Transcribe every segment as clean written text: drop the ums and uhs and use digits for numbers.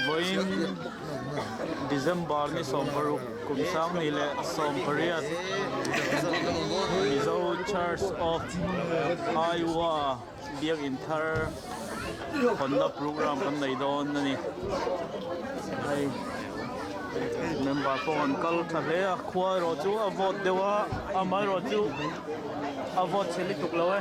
Vawiin December ni 16 kum sangni leh 18 Mizo Church of Iowa biakinn thar hawnna program kan nei dawn a ni. Hei member pawh an kal tha hle a, khua erawh chu a vawt deuh a, amaherawh chu a vawt chhe lutuk lo e.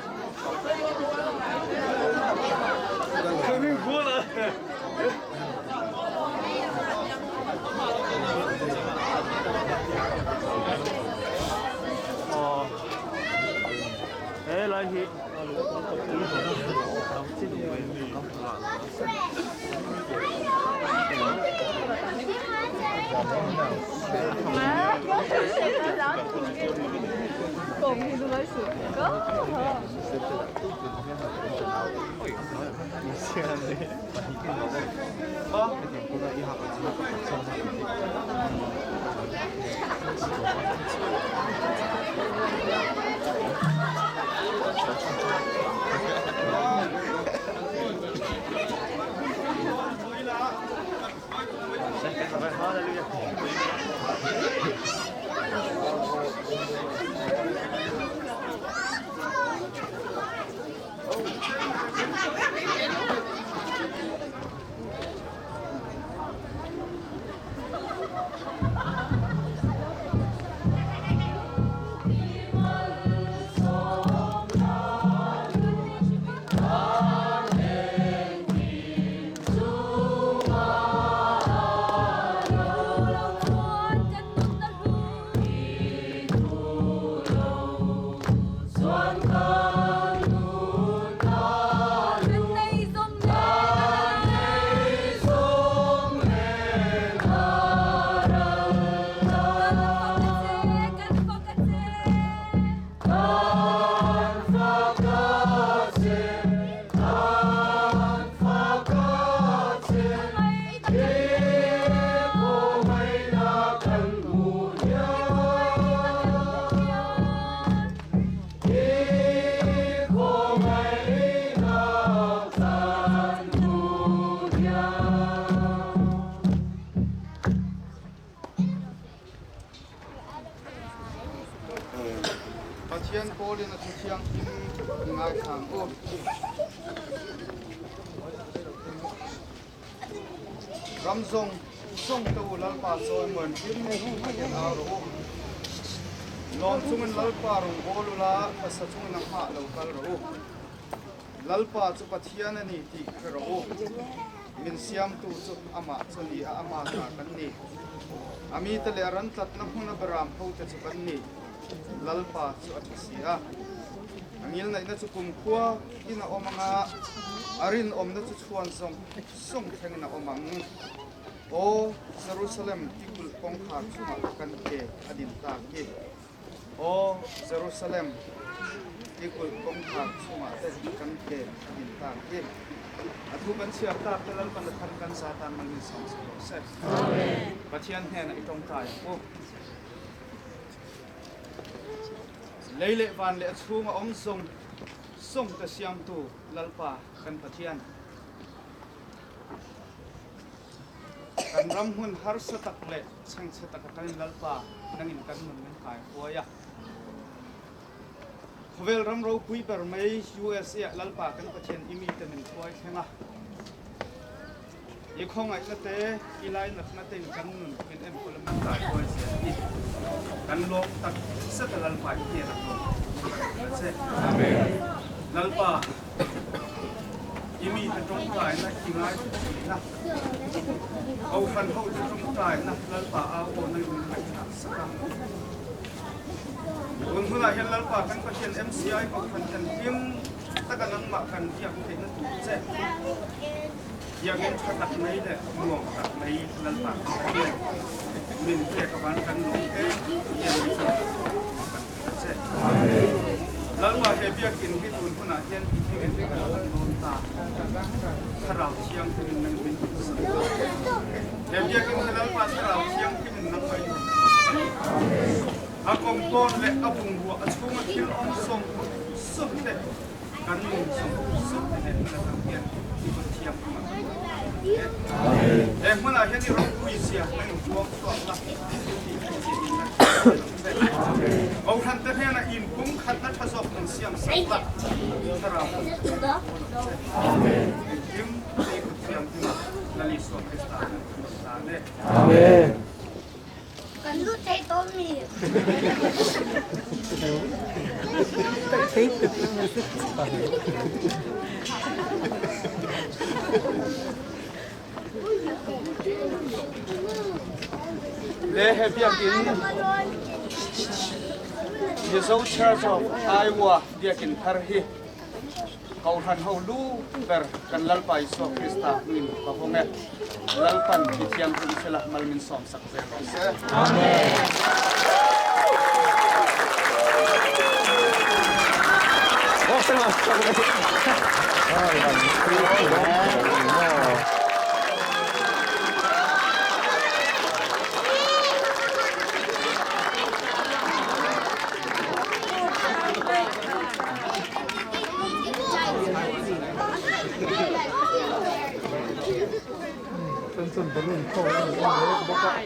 Aw he lai hi Pathian pawlin a Thu Thianghlim i ngaithla ang u. Ram zawng zawng te u Lalpa chawimuan hlim takin au rawh u. Lawm chungin Lalpa rawngbâwl ula, hmasa chungin a hmah lo kal rawh u. Lalpa chu Pathian a ni tih hre rawh u. Min siamtu chu amah chu a ni a, ama ta kan ni. A mite leh a ran tlatna hmuna beram hote chu kan ni. Lalpa chu a tha si a. A ngilnaihna chu kumkhua in a awm ang a, a rinawmna chu chhuan zawng zawng thlengin a awm ang. Aw Jerusalem, i kulh kawngkhar chungah kan ke a din tak hi. Aw Jerusalem, i kulh kawngkhar chungah te kan ke a din tak hi. A thu kan chhiar tak te Lalpan a thar kan za tan mal min sawm sak rawh se. Pathian hnenah i tawngtai ang u. Lei leh van leh a chhunga awm zawng zawng te siamtu Lalpa kan Pathian. Kan ram hmun harsa tak leh chhengchhe tak atangin Lalpa nangin kan nun min kai huai a. Khawvel ram ropui ber mai USA ah Lalpa kan Pathian i mite min hruai thleng a. I khawngaihna te, i lainatna tein kan nun min enkawl a min kai huai zel a ni. Kan lawm tak zet a Lalpa i hnenah lawm kan che. Lalpa. I mite tawngtaina i ngaithla thin a, Kohhran hote tawngtaina Lalpa au aw nang min ngaihthlak sak a. Tun hunah hian Lalpa kan Pathian MCI Kohhran kan hlim taka nangmah kan biak theihna tur che biakinn tha tak mai leh nuam tak mai Lalpa kan Pathian min pek avan kan lawm em em mai chu kan che. Lalpa he biakinn hi tun hunah hian i thing in kan han dawn ta. Thlarau Thianghlim in nang min sak ta. He biakinn hi Lalpa Thlarau Thianghlim in nang mai han sak. A kawmtawn leh a bungrua a chhunga thil awm zawng zawng te kan nun zawng zawng te nen hman atang hian i kut thianghlim ah kan ruat ta ang che. hmunah hian i ropui zia kan inpuang chhuak la, thil tih theih zia in la hre zel ang che. Kohhran te hnenah inpumkhatna tha zawk min siam sak la, Thlarau kan thu kan hawn ang che. Engkim i kut thianghlimah Lal Isua Krista kan thu dan e. Kan lut thei tawh mi. Le he biakinn Mizo Church of Iowa biakinn thar hi Kohhran ho lu ber kan Lalpa Isua Krista hmingin ka hawng e. Lalpan mi thianghlim sela mal min sawm sak zel rawh se. Amen. Chuan balloon pawh a awm mek bawk a.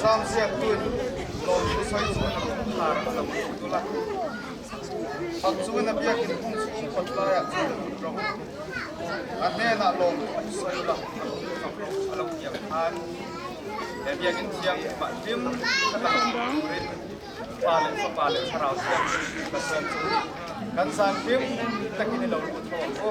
Sam ziaktuin lawmthu sawi chuan a kawngkhar a lo lut dul a. Fak chuan a biakin hung chhung kawt laiah chuan lut rawh u. A hnenah lawmthu sawi la, a hming fak rawh a lo tiang khan he biakin thianghlimah hlim khat a awm turin Pa leh Fapa leh Thlarau Thianghlim ka sawm chu kan zan hlim takin i lo lut ho ang u.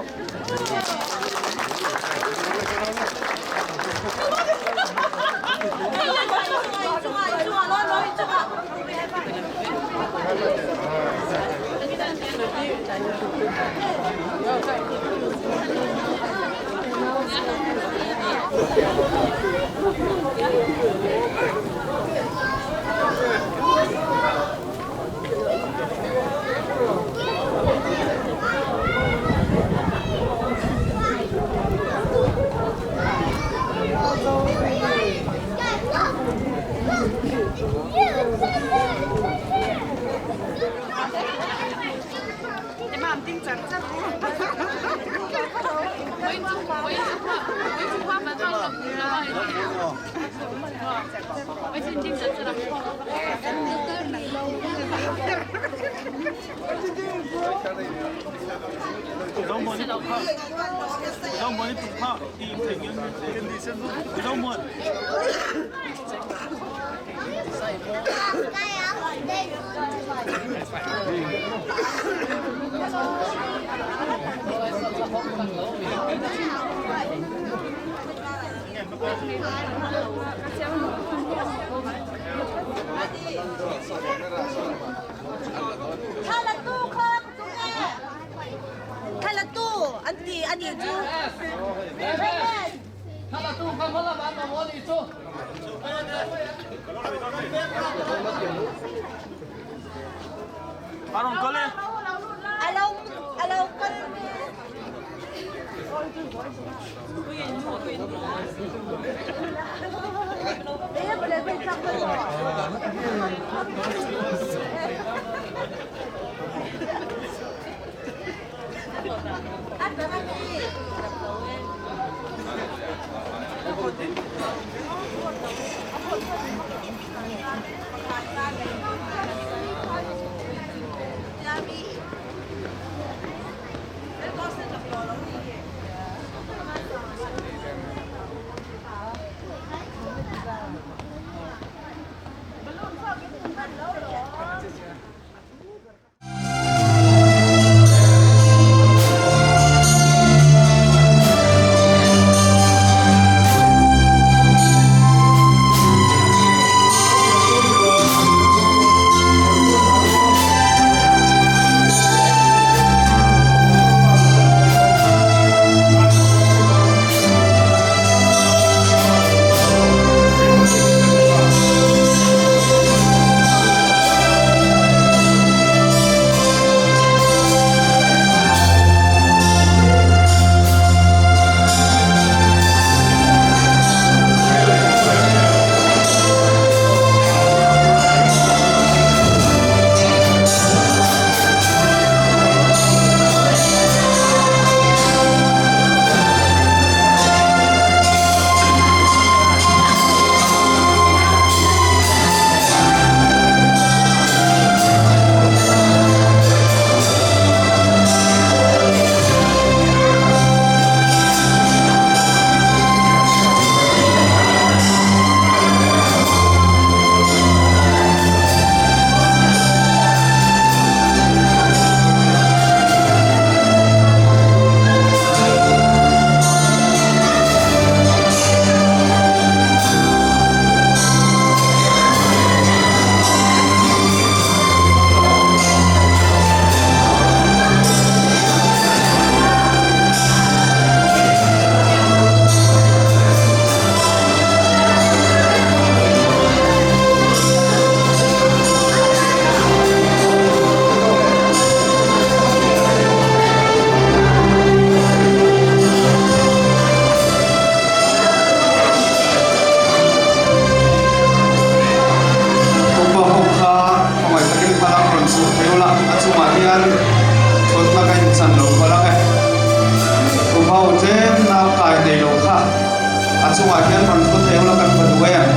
chungah hian rawn thu thei ula kan va duh em?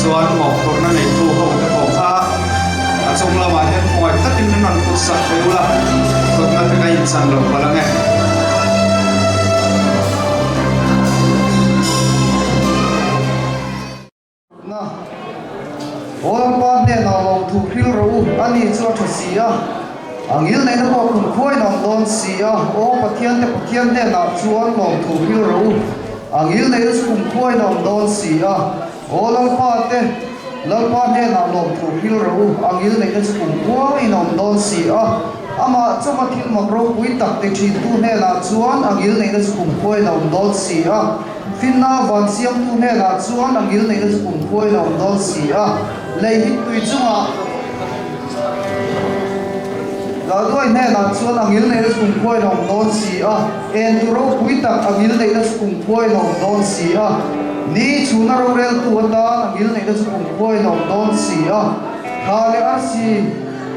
Chuan mawhphurhna neitu ho te pawh kha a chung lamah hian khawngaih takin min rawn thut sak thei ula, thutna te ka inchan lo palh ange. Na, Lalpa hnenah lawmthu hril rawh u, ani chu a tha si a, a ngil neihna pawh kum khuain a awm dawn si a, Aw Pathiante Pathian hnenah chuan lawmthu hril rawh u, a ngil neihna chu kum khuain a awm dawn si a, Aw Lalpa te Lalpa hnenah lawmthu hril rawh u, a ngil neihna chu kum khuain a awm dawn si a, amah chunga thil mak ropui tak ti thintu hnenah chuan a ngil neihna chu kum khuain a awm dawn si a. Finna van siamtu hnenah chuan a ngil neihna chu kum khuain a awm dawn si a, lei hit tui chungah Daduai hnenah chuan a ngil neihna chu kum khuain a awm dawn si a, en tu ropui tak a ngil neihna chu kum khuain a awm dawn si a, ni chhuna roreltu atan a ngil neihna chu kum khuain a awm dawn si a, thla leh arsi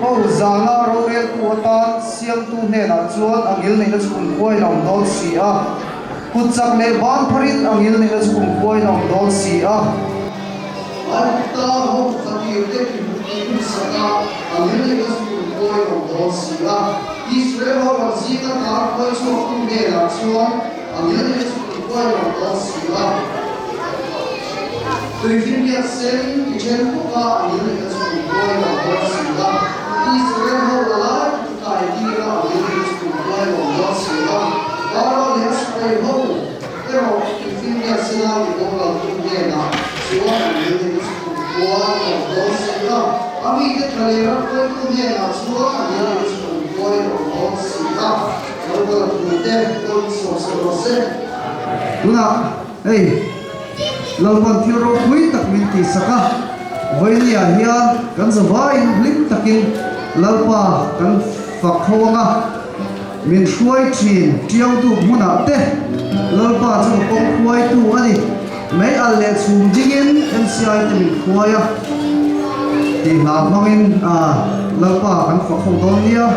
ho zana roreltu atan siamtu hnenah chuan a ngil neihna chu kum khuain a awm dawn si a. Kut chak leh ban pharin a ngil neihna chu kum khuain a awm dawn si a. Aigupta ho fatir te tih hmusak a, a ngil neihna chu kum khuain a awm dawn si a. Israel ho ram zinga tar khuai chhuaktu hnenah chuan a ngil neihna chu kum khuain a awm dawn si a. Tuifinriat sen ti then bawk a, a ngil neihna chu kum khuain a awm dawn si a. Israel ho a lai Kai tira a ngil neihna chu kum khuain a awm dawn si a. Pharaoh leh a sipai ho erawh tuifinriat sena mi boral tu hnenah chuan an ngil neihna chu kum khuain a awm dawn si a. A mite tha leh ram hruaitu hnenah chuan a ngil neihna chu kum khuain a awm dawn si a. Lo kal thute pawhin sawmsak rawh se. Tunah hei Lalpan thil ropui tak min tihsak a, vawinia hian kan zavaiin hlim takin Lalpa kan fak ho ang a, min hruai thin tiautu hmunah te Lalpa chu ka kawng hruaitu a ni. Mei alh leh chhum dingin MCI te min hruai a tih hla hmangin Lalpa kan fak ho dawn nia.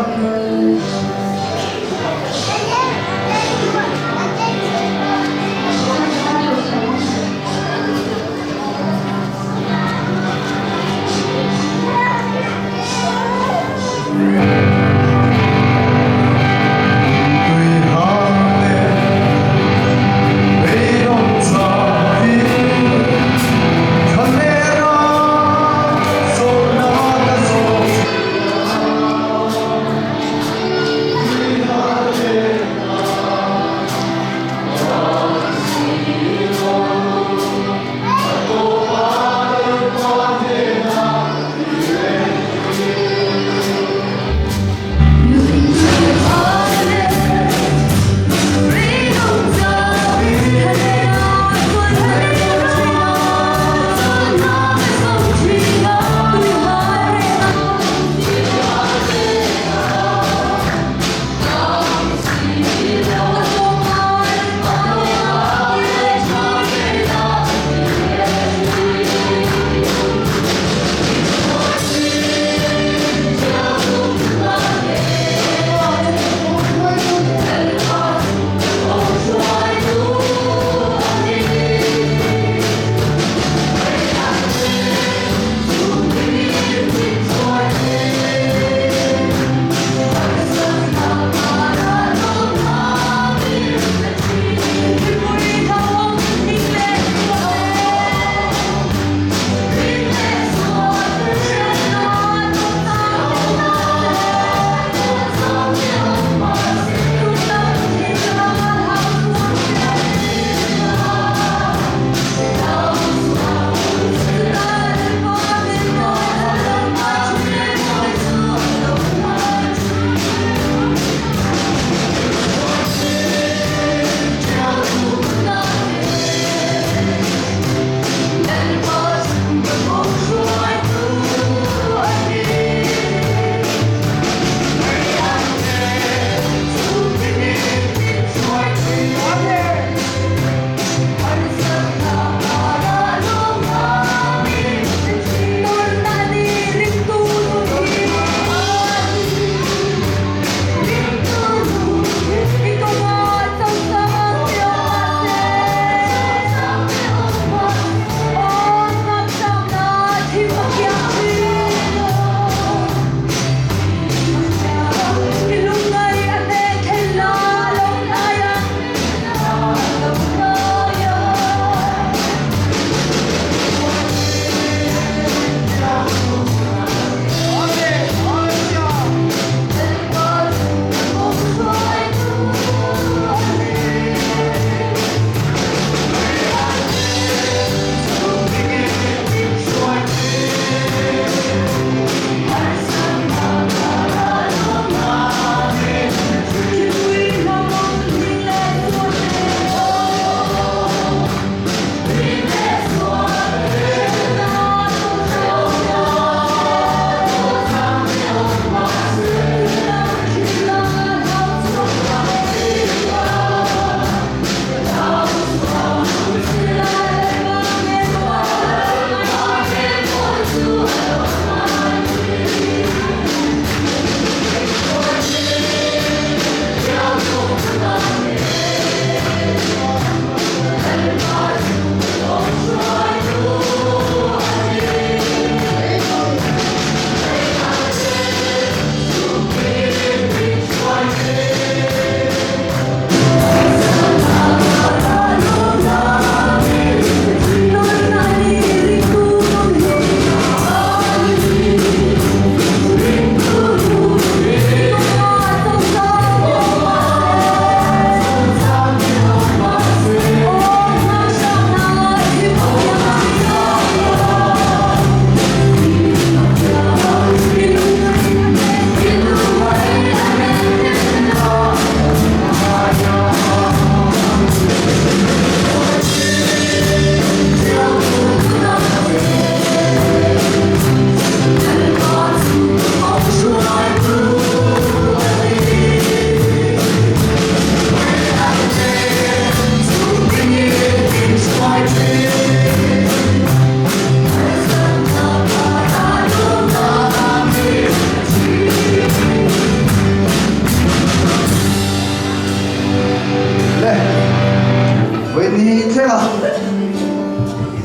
Vawiin thlenga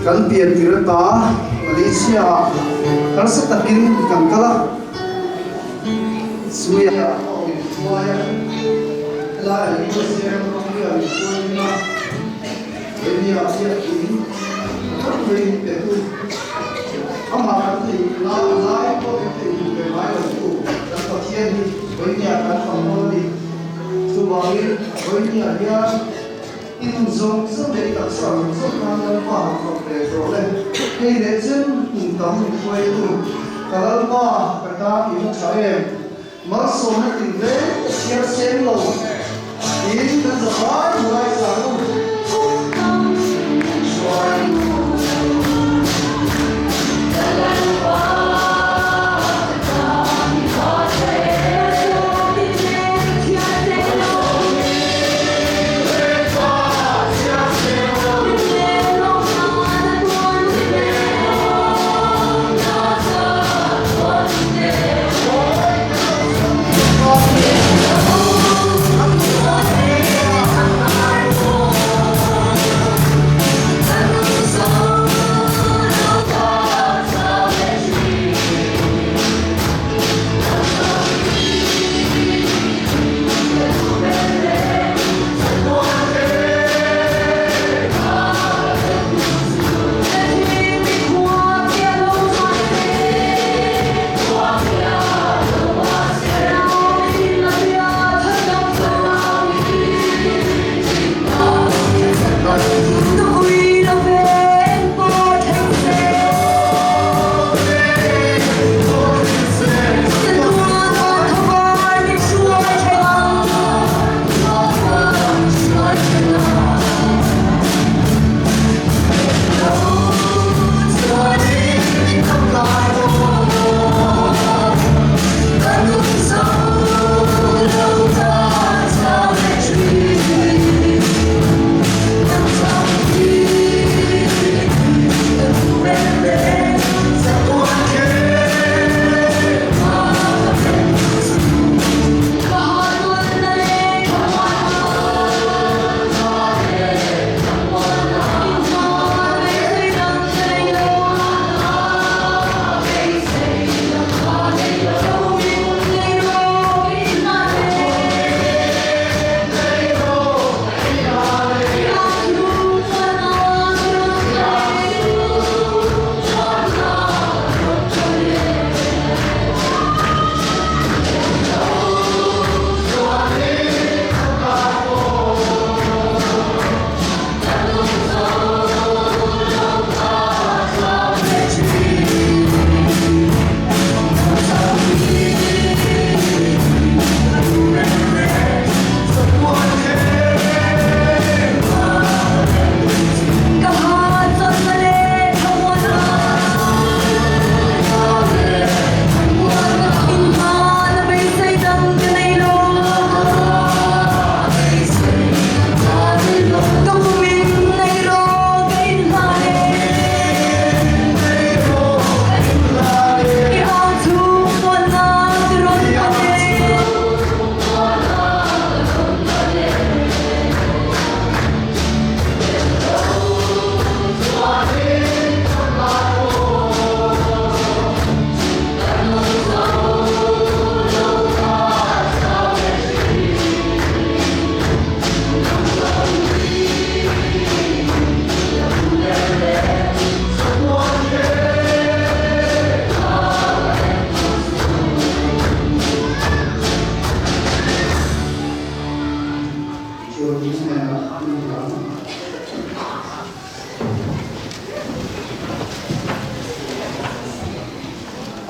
kan pian tir ata Malaysia ah harsa takin kan kal a, Suia a awm hruai a, helai ah USA ram ram hian min hruai ding a, Vawiin ah biakin a thar mai min pe tu, amah kan theih lai pawh min theih duh ve ngai lo tu kan Pathian hi Vawiin ah kan fang dawn a ni. Chuvangin Vawiin ah hian I nun zawng zawng leh i taksa zawng zawng khan Lalpa han fak ve tawh le. Hei leh chen kum tam min hruaitu ka Lalpa ka tan i va tha em? Malsawmna tin reng ka chhiar seng lo tiin kan za vai ngai sang u.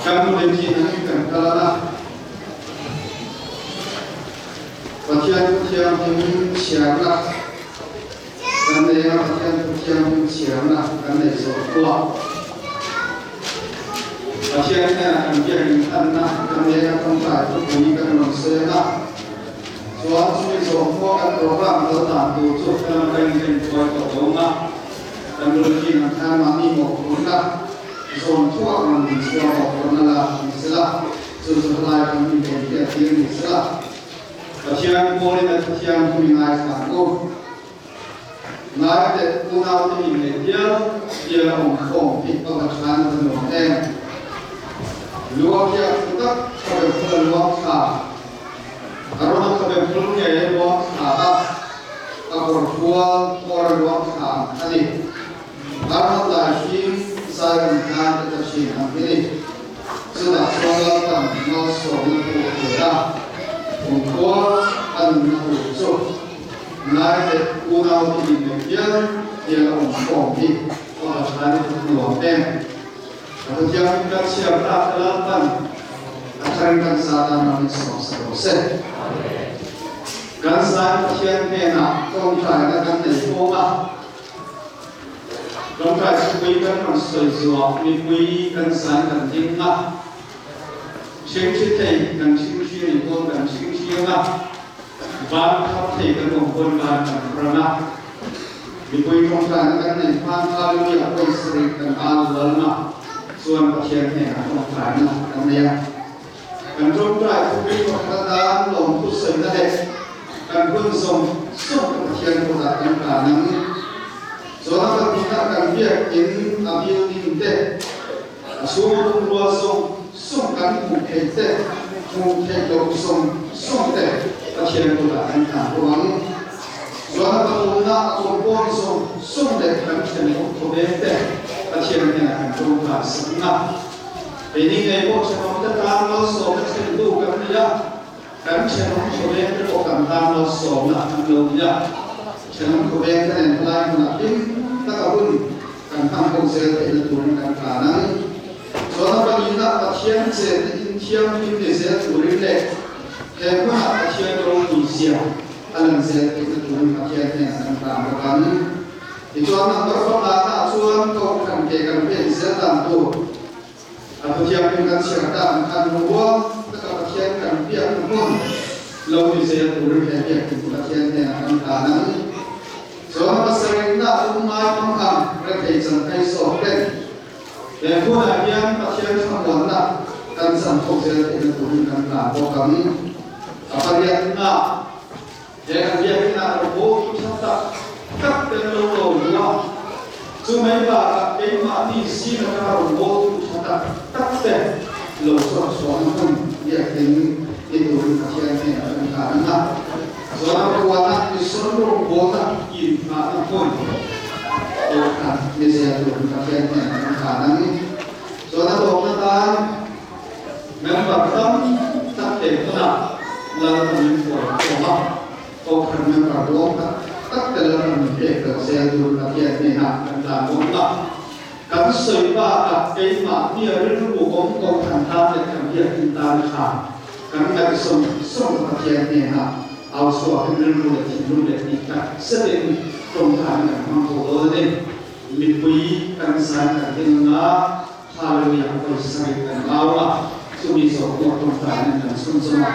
Kan lei angin kan kal a, Pathian Thu Thianghlim chhiarna kan nei a, Pathian Thu Thianghlim chhiarna kan nei zawh thuah Pathian hnenah kan biak inthanna kan nei a, tawngtai thupui kan rawn seng a, chuan chumi zawh hnuah kan program kal dan tur chu kan la inrin thuai tawh lo ang a, kan routine ang khan mahni mawhphurhna zawn thuah rawn inchhuah mawhphurhna la ni sela, chu chu helai kan inrawn hriattir ni sela. Pathian pawlin a thuthiang hu i ngaithla ang u. Ngai teh unaute inneih hial hial a awm khawm hi a va than a nuam em. Lua khiah thu tak khabe phul a luang thla. A rawn a khabe phul ngei a luang thla a, a kawr fual kawr a luang thla ang a ni. Arnold lai hlim zai rawn hlan te ta thin ang hi ni. Chutah chuan Lalpan malsawmna tur a pe a, kumkhua a nunna tur chu ngai leh unaute inneih hial hial a awm khawm hi a va tha ni thut nuam em. A Pathian kan chhiar tak te Lalpan a tharin kan za tan ram in sawm sak rawh se. Kan zai Pathian hnenah tawngtaina kan nei fawm a. Tawngtai chhupui kan rawn sawi zuah mipui kan zan kan ding a, ṭhingṭhi thei kan ṭhingṭhi nih pawn kan ṭhingṭhi ang a, van khap thei kan awm pawn van kan khur ang a, mipui tawngtaina kan neih hman Hallelujah pawisa rih kan al lal a, chuan Pathian hnenah tawngtaina kan nei a. Kan tawngtai thupui pakhat atan lawmthu sawina leh kan hun zawng zawng ka Pathian kutah kan hlan ang. Chuan a pahnihna kan biakin a building te, a chhunga bungrua zawng zawng kan hmuh theih te, hmuh theih loh zawng zawng te Pathian kutah kan hlan bawk ang. Chuan a pathumna a compound zawng zawng leh kan thenawm thawveng te Pathian hnenah kan tawngtai sak ang a. Keini ngei pawh thenawmte tan malsawmna thlentu kan ni a, kan thenawm khawvengte pawh kan tan malsawmna an lo ni a. Thenawm khawvengte nen helai hmunah hlim taka hun kan hman ho zel theihna turin kan tlan ang. Chuan a pahnihna Pathian chenna inthianghlim ni zel turin leh he hmunah Pathian ropui zia a lan zel theihna turin Pathian hnenah kan tlan bawk ang. Tichuan number pakhatah chuan Kohhran ke kan pen zel dan tur a Pathian kan chhiar dan kan rual taka Pathian kan biakna hmun lo ni zel turin he biakinn chu Pathian hnenah kan hlan ang. Chuan a pasarihna lungngai hmang ang rethei chan phei zawk ten he hmunah hian Pathian thlamuanna kan chan thawk zel theihna turin kan hlan bawk ang. A pariatna. He kan biakinah rawngbawl thu tha tak tak tel lo lo hua. Chu mai bakah keimahni zing atanga rawngbawl thu tha tak tak te lo chhuak chhuahna hmun biakin ni turin Pathian hnenah kan hlan ang a. Chuan a ruana mison rawngbawlna inhngahna hmun pawh khan ni zel turin Pathian hnenah kan hlan ang. Chuan a tawpna tan Member tam tak he hmunah Lalpa min huai khawm a, Kohhran member duang tak tak te Lalpa min pek lo zel tur Pathian hnenah kan tlan bawk a. Kan sawi bakah keimah nia rilru awm Kohhran tan leh kan biakinn tan khan kan ngaihzawm zawm Pathian hnenah au chhuakin rilru leh thinlung leh tih tak zetin tawngtain kan hmang tawh dawn a ni. Mipui kan zai kan ding anga Hallelujah pawisa ri kan au a, chumi zawh pawh tawngtaina kan chhunzawm a,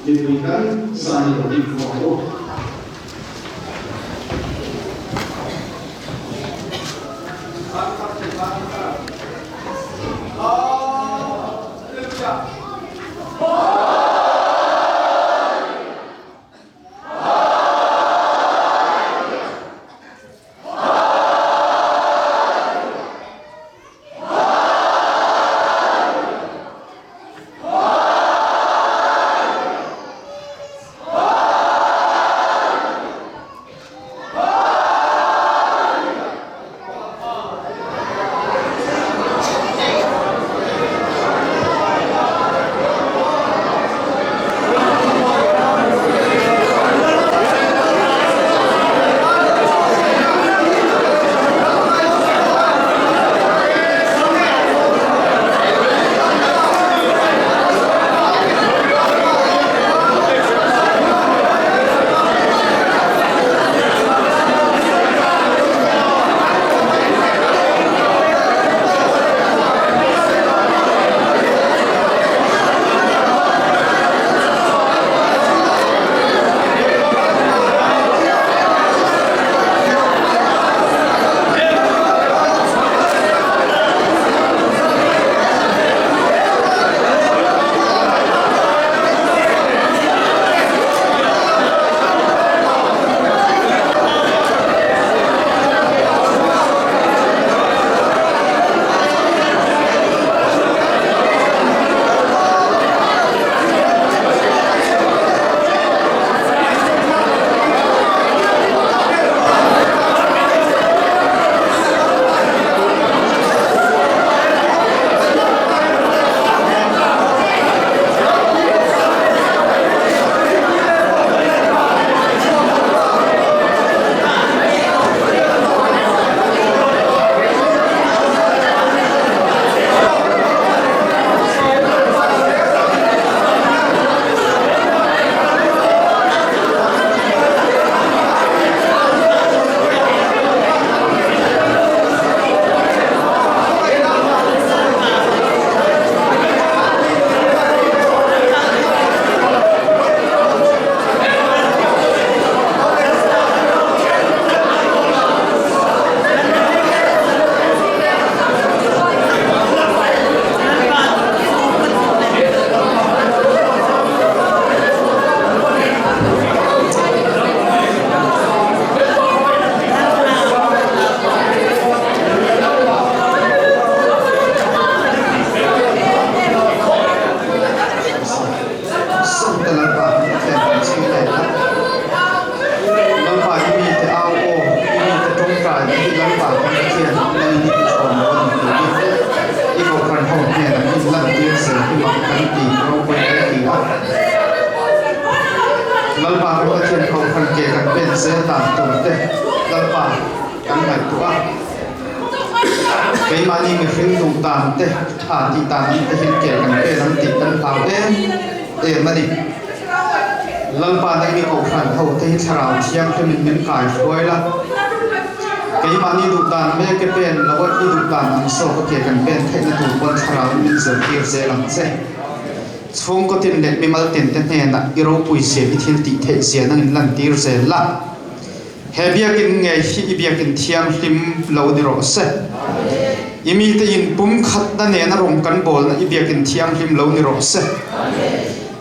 mipui kan zai lo ding khawh ang u. Hallelujah. Lalpa kan Pathian Kohhran ke kan pen zel dan tur te Lalpa kan ngaihtuah a. Keimahni mihring duh dan te, tha tih dan ang te hian ke kan pen ang tih kan hlau em em a ni. Lalpa nangni Kohhran ho te hi Thlarau Thianghlimin min kai hruai la. Keimahni duh dan mek e pen lo a, i duh dan ang zawk a ke kan pen theihna tur pawn Thlarauin min zirtir zel ang che. Chhungkaw tin leh mimal tin te hnenah i ropui zia, i thil tih theih zia nangin lantir zel la. He biakinn ngei hi i biakinn thianghlim lo ni rawh se. I mite in pumkhatna nena rawng kan bawlna i biakinn thianghlim lo ni rawh se.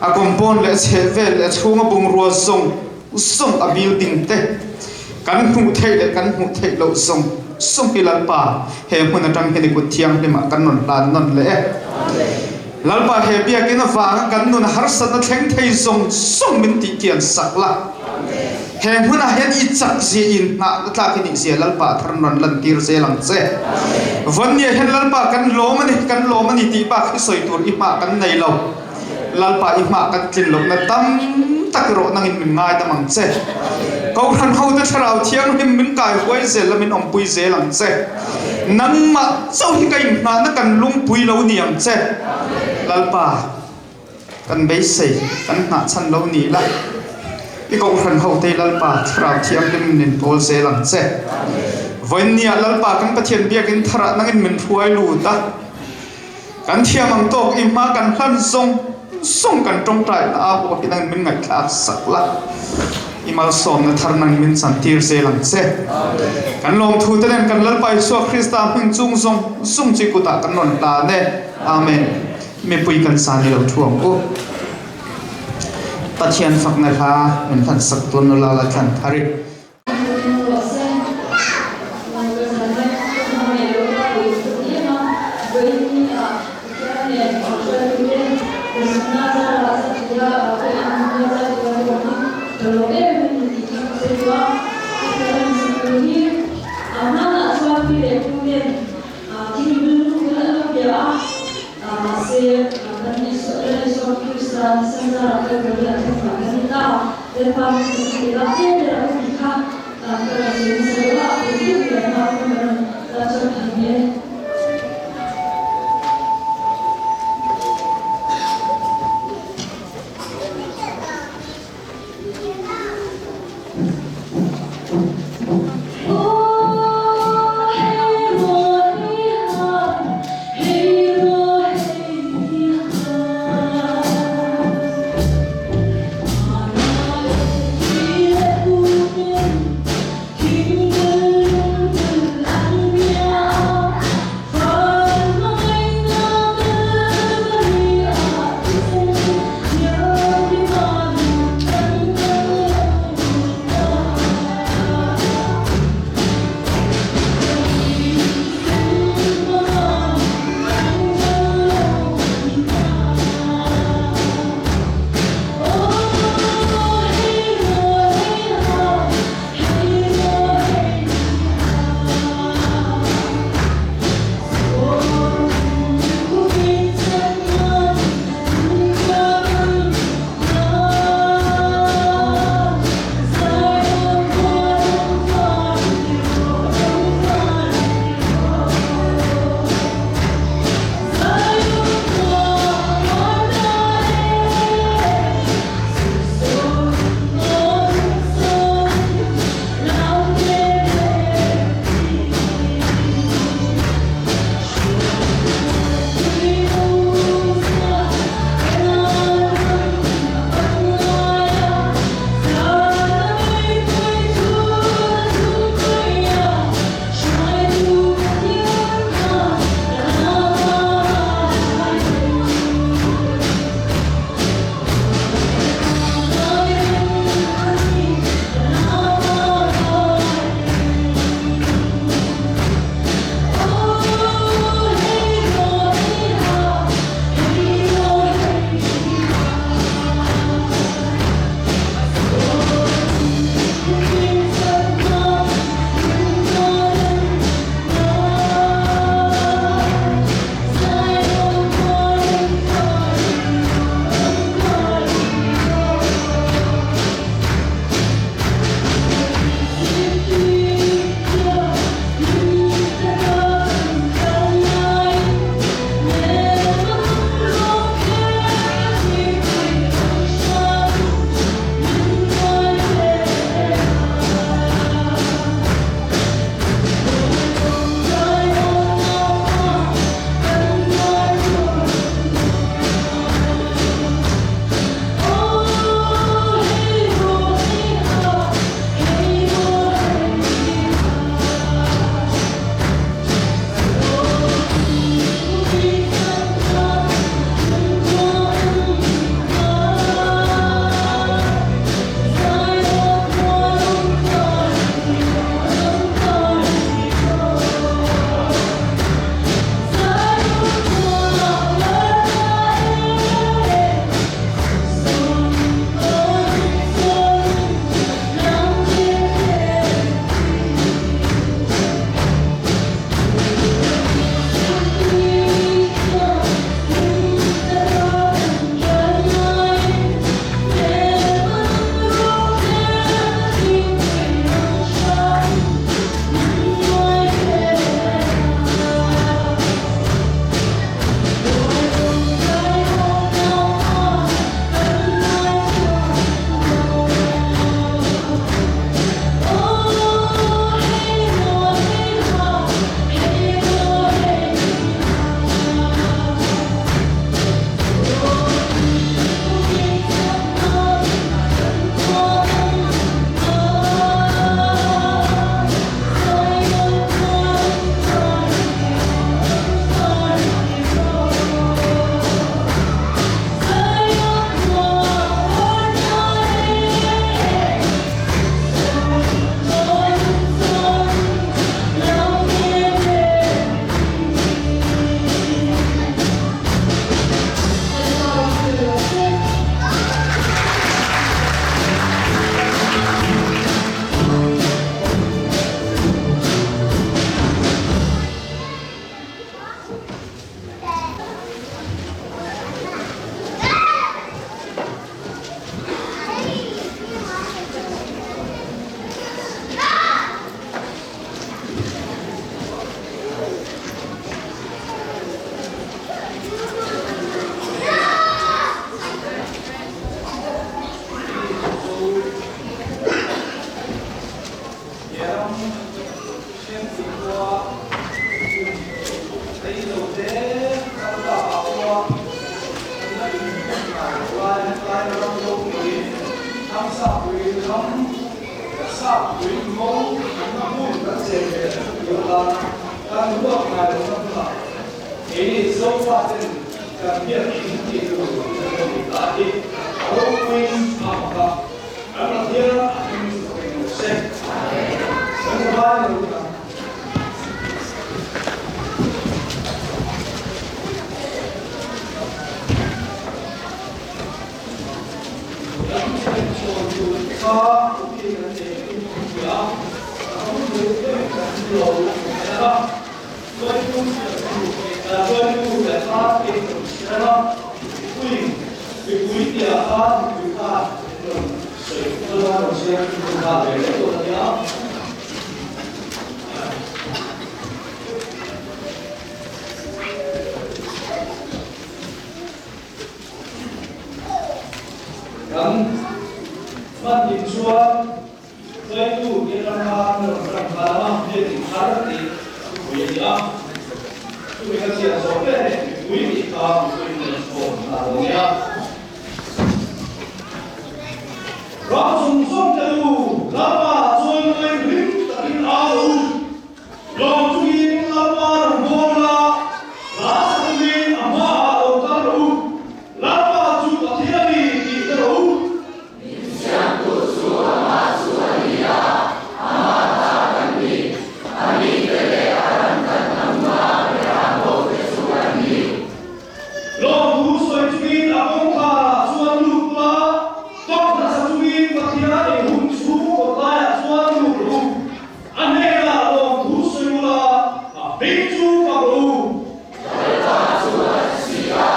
A compound leh a chhehvel leh a chhunga bungrua zawng zawng a building te kan hmuh theih leh kan hmuh theih loh zawng zawng hi Lalpa he hmun atang hian i kut thianghlimah kan rawn hlan nawn leh e. Lalpa he biakinn avanga kan nun harsatna thleng thei zawng zawng min tih kian sak la. He hmunah hian i chak zia in nghahna tlak i nih zia Lalpa a thar rawn lantir zel ang che. Vawnnia hian Lalpa kan lawm a ni, kan lawm a ni tih bak hi sawi tur i hmah kan nei lo. Lalpa i hmah kan tlin lohna tam tak erawh nangin min ngaidam ang che. Kohhran hote Thlarau Thianghlim min kai huai zel la min awmpui zel ang che. Nangmah chauh hi ka inhnahna kan lungpui lo ni ang che. Lalpa, kan beisei, kan hnahchhan lo ni la. I Kohhran hote Lalpa, Thlarau Thianghlim min pawl zel ang che. Vawiinniah Lalpa kan Pathian biakin tharah nangin min hruai lut a. Kan thiam ang tawk i hma kan hlan zawng zawng kan tawngtai na a pawh hi nangin min ngaihthlak sak la, i malsawmna thar nangin min chantir zel ang che. Kan lawmthu te nen kan Lalpa Isua Krista hming chung zawng zawng chu i kutah kan rawn hlan e. Amen. Mipui kan sa ni lo thu ang u. Pathian fakna hla min hlan sak tun nula la thlan thar i. Tuikham Sappui mawng awmna hmun kan chen ve a chu tur atana kan ruak ngai lohna hmunah keini Zofaten kan biakinn tih tur kan lo ni ta hi a ropuiin a mak a, kan Pathian a hming chu ka ring lo se. Kan zavai lo lut ang. Kan thlenchhawn tur kha copy kan nei in kan hria a, a hun leh em kan lo en a, chuaitu siamtu chuaitu leh kha te kan siam a, mipuiin mipui tia kha mipui khan an rawn sawi dawn a, rawn siam nghal ve mai dawn a nia. Kan hmanhnih chuan hruaitu te rama an rawn ram nghal a, biakin thar tih thupui a ni a. Chumi ka chhiat zawh ber leh mipui tih kha mipui in rawn sawm nghal a nia. Ram zawng zawng te u, Lalpa chawimawi hlim takin au u. Lawm chungin Lalpa rawn bawm la, hla sa chungin a hmaah lo kal rawh u, Lalpa chu Pathian a ni tih hre rawh u. Min siamtu chu amah chu a ni a, amah ta kan ni, a mite leh a ram kan hnamna Abraham hote chu an ni. Lawmthu sawi chungin a kawngkharah chuan lut ula, tawk nasa chungin Pathian inhung chhung kawtlaiah chuan lut rawh u. A hnenah lawmthu sawi ula, a hming chu fak rawh u. Lalpa chu a ti si a,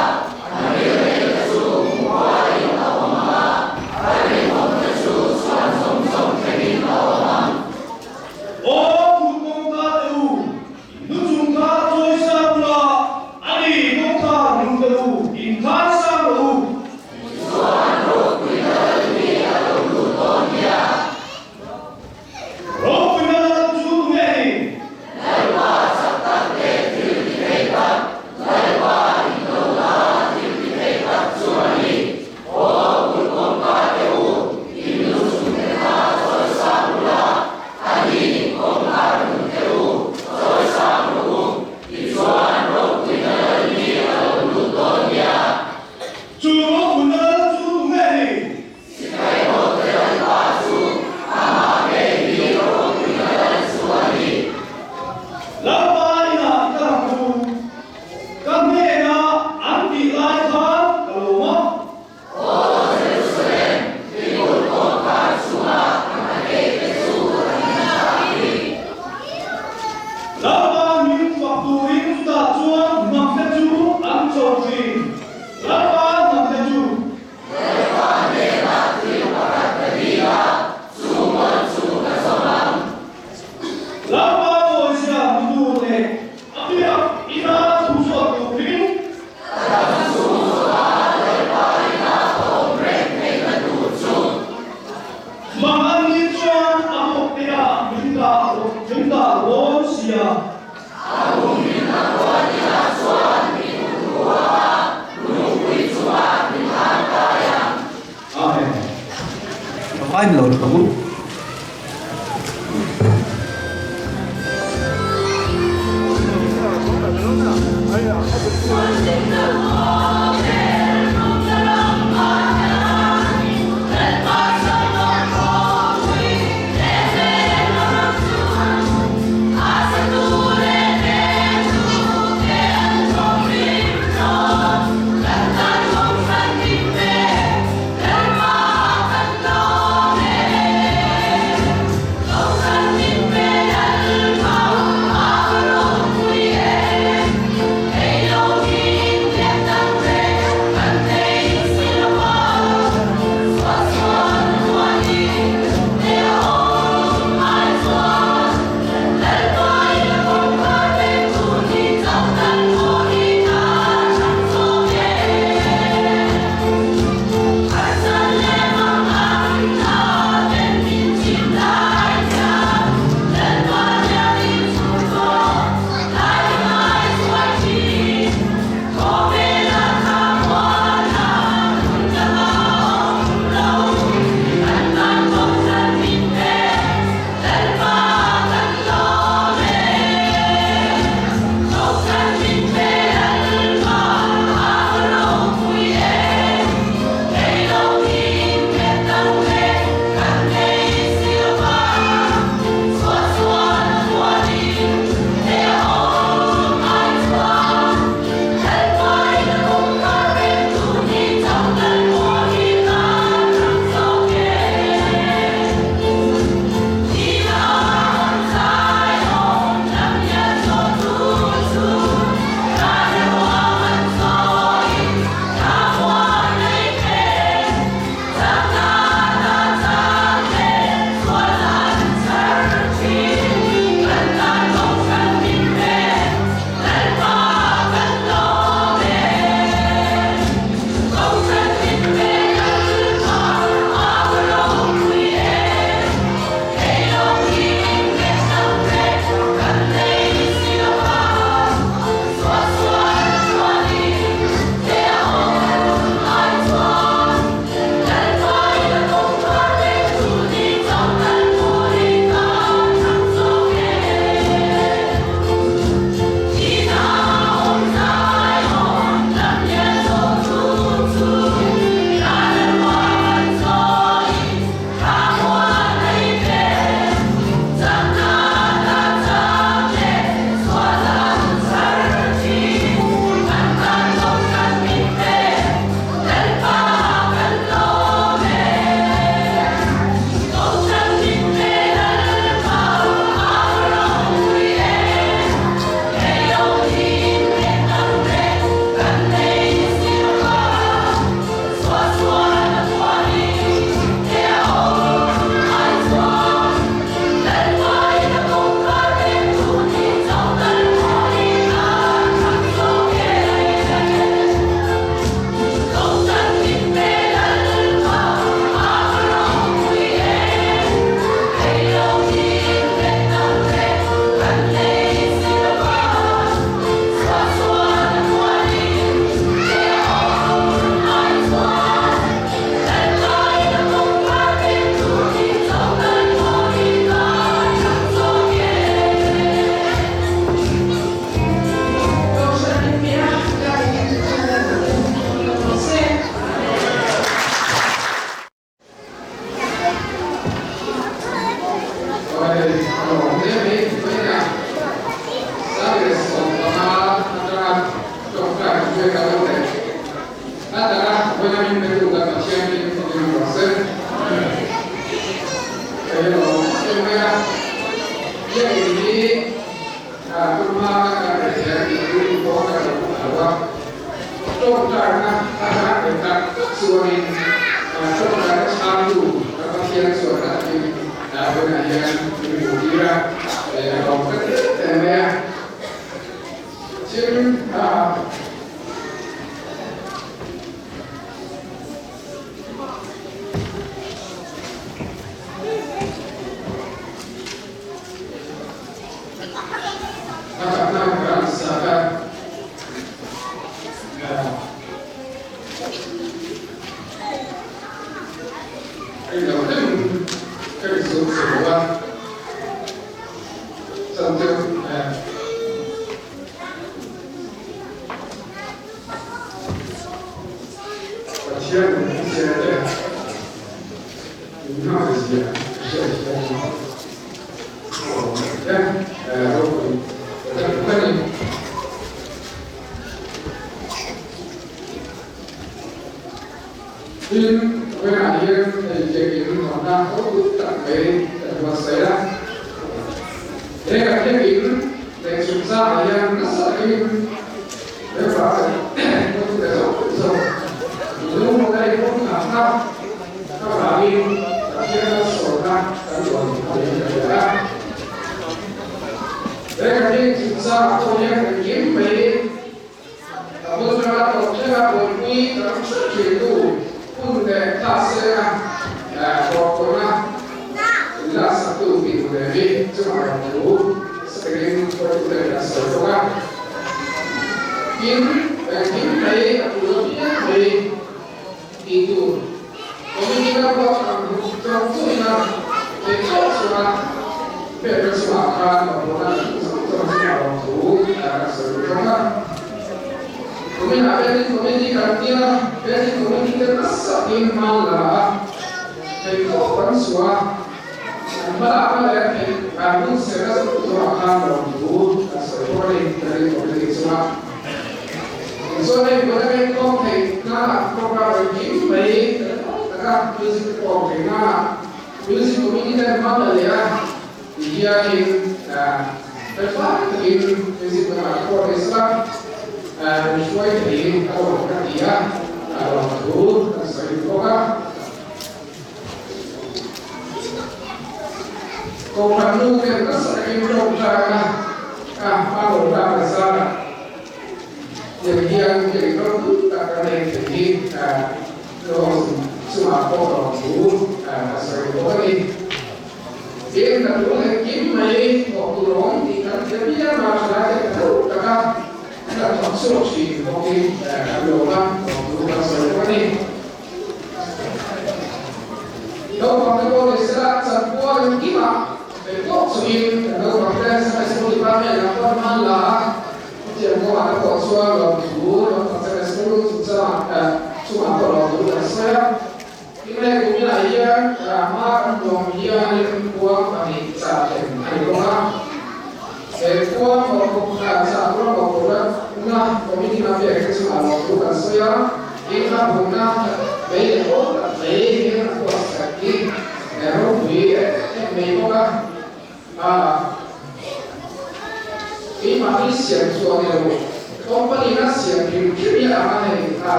a ngilneihna chu kumkhuain a awm ang a, a rinawmna chu chhuan zawng zawng thlengin a awm ang. Aw thut kawngka te u, nu chung kha chawi sang ula, a ni kawngka hnung te u, inkhai sang rawh u. Tichuan ropuina lalni a lo lut dawn nia. Ropuina lal chu tu nge ni? Lalpa chak tak leh thil ti thei tak, Lalpa indona thil ti thei tak chu a ni. Aw kut kawngka te u, in lu chungte kha chawi sang ula, a ni kawngkhar hnung te u, chawi sang rawh u, tichuan ropuina lal ni a lo lut dawn nia. Chu ropuina lal chu tu nge ni? Sipai hote Lalpa chu amah ngei hi ropuina lal chu a ni. Lalpa inah i kal ang u, ka hnenah an tih lai khan ka lawm a. Aw Jerusalem, i kut kawngkhar chungah a keite chu an inchah hi. Lalpa min fak turin chutah chuan hnamte chu an cho thin, Lalpa hnamte chu. Lalpa hnenah thil pakhat ka dil a, chu mawlh chu ka zawm ang. Lalpa mawizia hmutu leh a biak ina thu zawt turin. Ka dam chhung zawha Lalpa ina ka awm reng theihna tur chu. Mahni chuan a bawkteah min dah min dah dawn sia. A humhimna khuan inah chuan min hmu a, lungpui chungah min han kai ang. Amen. Ka vain lo tho.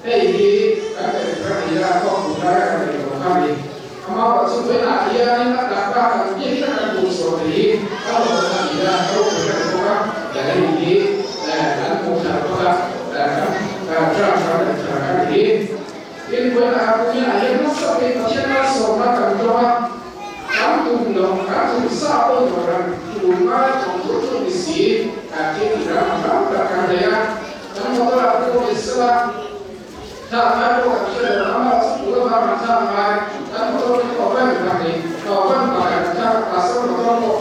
Hei hi kan neih kha a ni a, kawng hmuh lai kan neih loh kha a ni. Amaherawh chu vawiinah hianin a taka kan biak hi kan duh chhuah thei hi a rawh a ni a, ropui ka ti bawk a, hei hi kan hmuh thar bawk a, kan term kan neih thar kha a ni hi. Tin, vawiinah kan kuminah hian nasa takin Pathian malsawmna kan dawng a, kan tum loh, kan tum sa pawh ni lo kan tum ngai thawk thut thut ni si, thil tih ram tam tak kan nei a. Kan motor ah pawh ni sela, thla ngai pawh kan hre lo, amah chu tu lama kan thla ngai, kan motor hi ka van kan ni, ka van pa kan thla, pastor motor pawh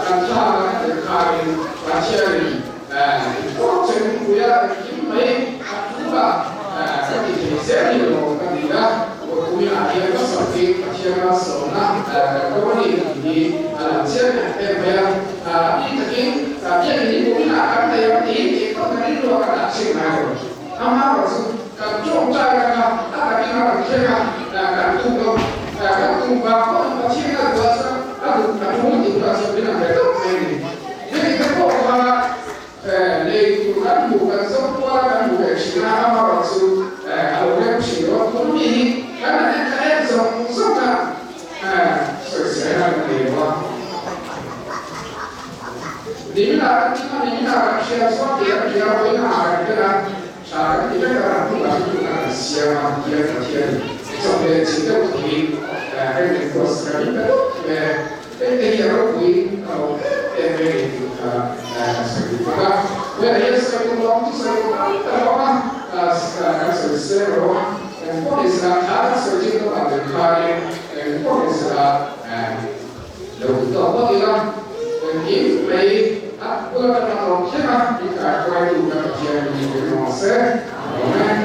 kan thla na kan tel kharin Pathianin engpawh che min pui a, engkim mai a thu a ka ti thei zel ni lo ka ti a, Kumin ah hian ka sawi Pathian malsawmna kan ko a ni tih hi a lang chiang em em mai a. A bik takin biakinn hi kuminah kan nei ang tih tih phawt kan rilru a kan dah chhin ngai lo. Amaherawh chu kan tawngtai na kha a takin a rawn thleng a, kan tum lo, kan tum vang pawhin Pathian a duh a chuan a duh a tum tih hunah chuan min ang ve tawp mai a ni. Hemi te pawh kha lei tur kan hmuh kan zawng kual a kan hmu ve thin a, amaherawh chu a lo rem thin lo a, tun mi hi kan han en thla em zawng zawng a. Sawisel a ni lo a. Niminah kan thim a, niminah kan hria chuan tih kan hria a, vawiinah ah kan ken a, tha kan ti vek a, kan hmuh kan hmuh kan han siam a, tiang Pathian chawp leh chin deuh theiin heng request kan in pe tawp mai e. Heng te hi a ropui a lo em em mai a ni tih kha kan sawi duh bawk a. Vawiinah hian sawi tum lawng chu sawi tum tam ta lawng a, kan sawi seng lo a. Eng pawh ni sela, thla kan sawi chin tawh ah den khanin eng pawh ni sela lo ti tawh phawt ila, engkim mai a bula kan la tawp thleng a, min kaihruaitu kan Pathian hi min rawn se. Amen.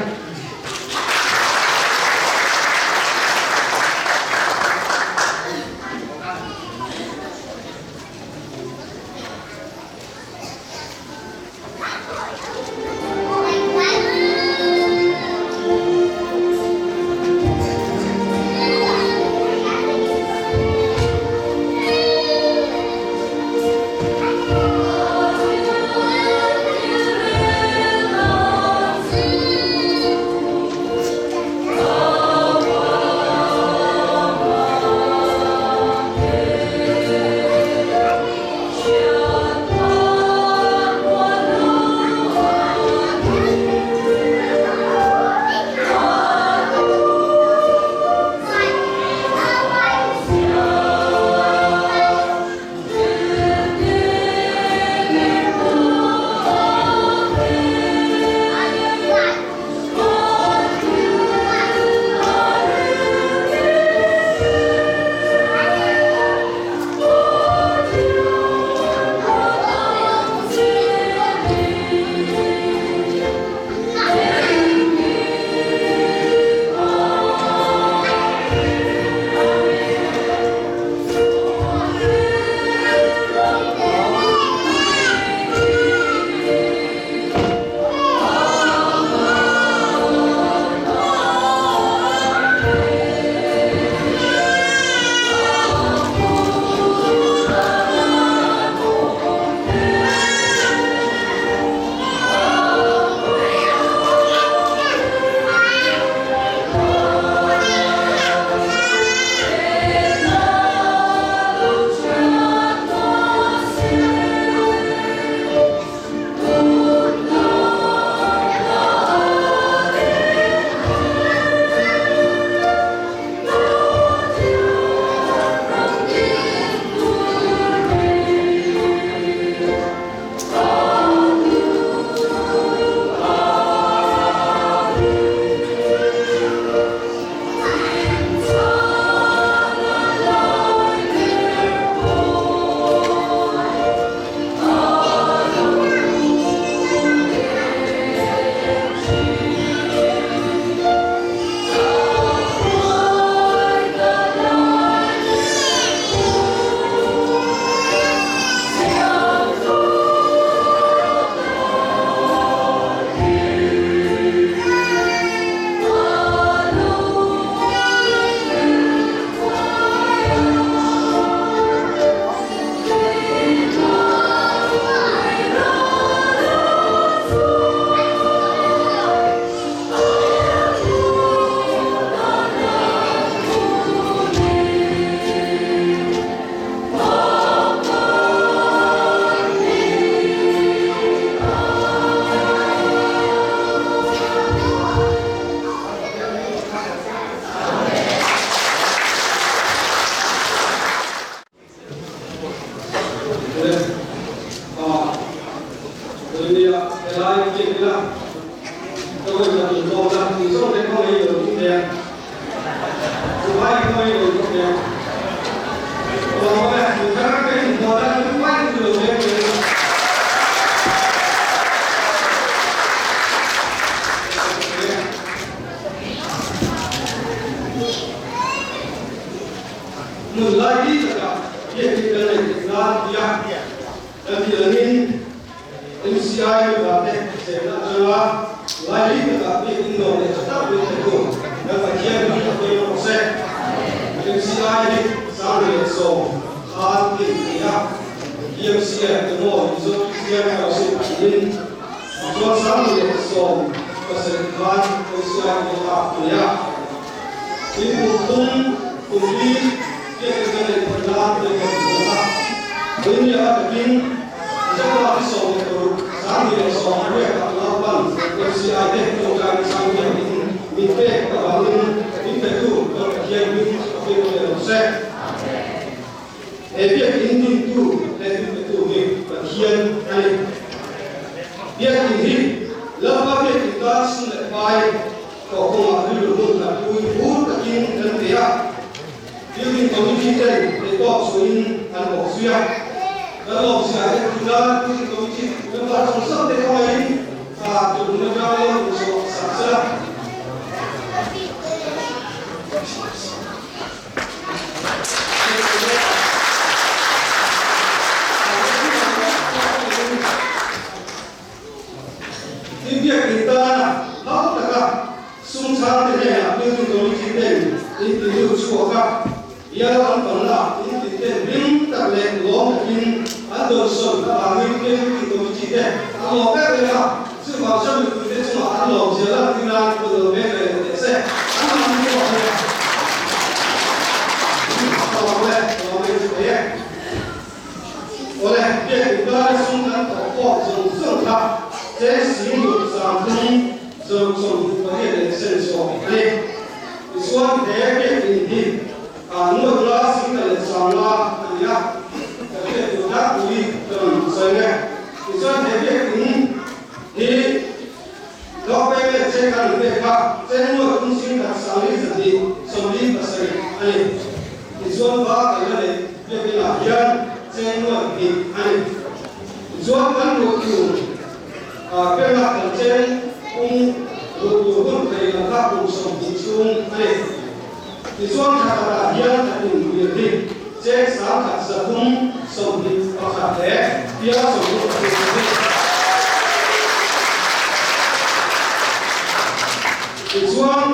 Hmun laili takah biakin kan nei theih nan tia kan tih angin MCI member te chenna atanga laili takah biakin nuam leh tha tak min pe tu kan Pathian hming a pawimawh rawh se. MCI hi 2010 khan din a ni a, BMCF emaw Mizo Christian Fellowship tiin tichuan 2017 khan MCI hmang a ni a. Tin kum thum kum li biakin kan neih theih nan biak kan ti bawk a. Vawinia a takin Mizopa hi 16 2018 ah Lalpan MCI te tawngtaina chang biakin min pek avangin min petu kan Pathian hming a pek leh lo se. He biakin dintu leh min petu hi Pathian a ni. Biakin hi Lalpa biakin tan sum leh pai Tawh kawngah rilru hmun khat pui fur takin kan pe a, Building Committee ten theih tawk chhuahin an bawk zui a. Kan lawmzia te tuna Building Committee member zawng zawng te khawngaihin tun hun atanga lo inchhuah sak sela. Tin biakin tana hau taka sum chhangte hnenah building committee ten in ti lut chhuak a, bial an panna in ti ten hlim tak leh lawm takin an dawnsawn avangin building committee te an lawm em em a, chuvang chuan mipuite chungah an lawm zia lantir nan kut lo veng ve leh teh se, an mahni pawh a nia. Lawm e, lawm e chu thei e. Awle, biakin tana sum kan thawh khawm zawng zawng kha cheng sing ruk 30 628 leh sen sawm a ni. Tichuan he biakin hi nuai la sing leh 500 a ni a, ka hriat tur tlangpui ka rawn sawi nge. Tichuan he biakin hi down payment cheng kan rawn pek kha cheng nuai thum sing khat 50 247 a ni. Tichuan ba kan la neih biakinah hian cheng nuai hnih a ni. Tichuan kan luh tur pengah kan cheng pung luh tur hun thei lam kha kum 20 chhung a ni. Tichuan thla khatah hian thla tin bir hi cheng 1321 leh pial 23 a ni. Tichuan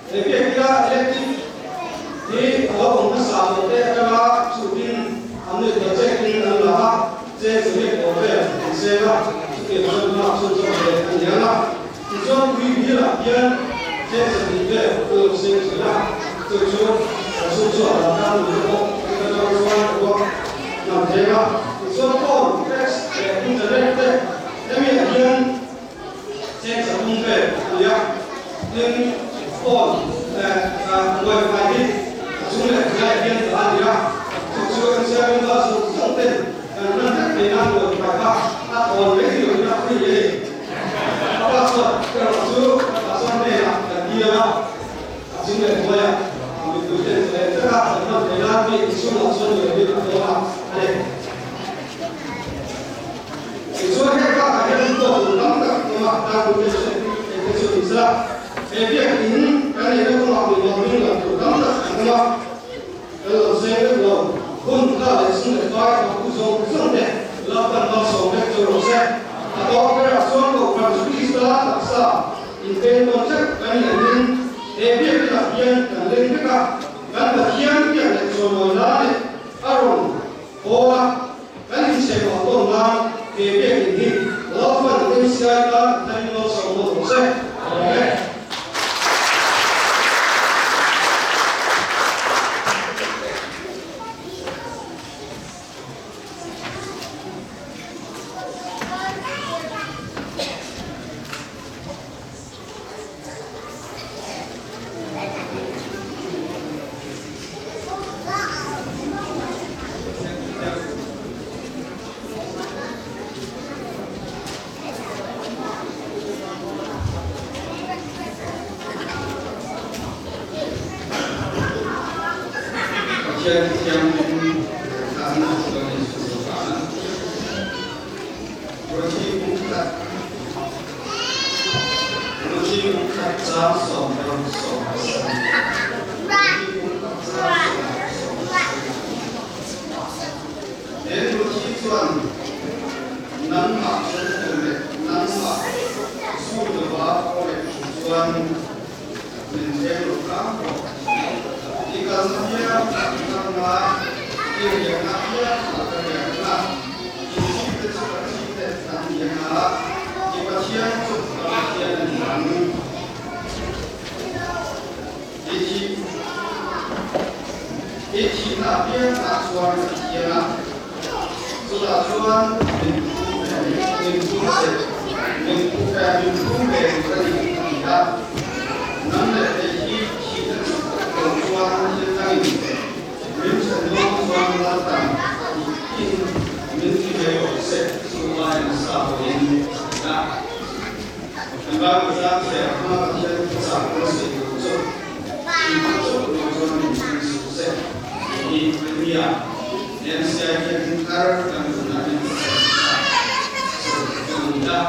He biakina electric hi a lo awm hmasa tawh te atanga chhutin an nuih ta chekin an la a, cheng chawhmeh pawl vel an seng a, chutiang chuan hma chhun zawk ve a ni ang a. Tichuan tui bilah hian cheng 20 vel an lo seng thin a, chu chu an sum chhuah dan tan lui te pawh chuta tang chuan a ruak hnam theng a. Tichuan phone, fax leh internet te hemiah hian Cheng 3 vel a ni a, tin phone leh wifi hi a chung leh hnuaiah hian dah a ni a, chu chu MCI member zawng zawng ten kan hman vek theih nan wifi kha a thawn mai ni loin a free a ni. A password erawh chu password hnenah kan dil a, a chung leh hnuaiah mipui ten zalen taka kan hman theih nan mi inchhungah chuan ni loin a thawn a a ni. Tichuan heng bakah hian pawh tur tam tak awm a, tan te chu eng te chu ni sela, he biakin kan neihna kawngah mi lawming lam tur tam tak an awm a, kan lo seng vek lo, hun kha leh sum leh fai a hu zawng zawng te Lalpan malsawm vek chu rawh se. A tawp berah chuan Kohhran chu Krista taksa inpeng tawn theuh kan ni angin he biakinah hian kan leng vek a, kan Pathian biak leh chawimawi nan leh a rawn haw a, Kan inchhehpah tawn nan he biakin hi Lalpan MCI tan a tharin malsawm mawlh rawh se. Amen. Pathian thianghlim kan chuan in sual Ruthi bung khat Ruthi bung khat caang 16 17 Ruthi bung khat caang 16. chuan nangmah hrem tur leh nangmah zut lova ka leh tur chuan min veng lo hram rawh. I kalna hian ka kalna, i riahna hian ka riahna, i thite chu ka thite an ni ang a, i Pathian chu ka Pathian a ni ang. I thih i thihna apiangah chuan ka thian a, chutah chuan min phum ve min phum che min min phum ve tur a ni a ti a. Nang leh kei hi thihna chauh lo chuan thil dangin min then dawn chuan Laltan tih in min ti mai rawh se chu ai nasa pawhin a ti a. Kan Bible zang chhiar hma Pathian thuchah kan sawi tur chu thihna chauh lo chuan min then suh se tih hi a ni a. MCI hian thar kan hunah hian Pathian thuchah sawi kan ni a.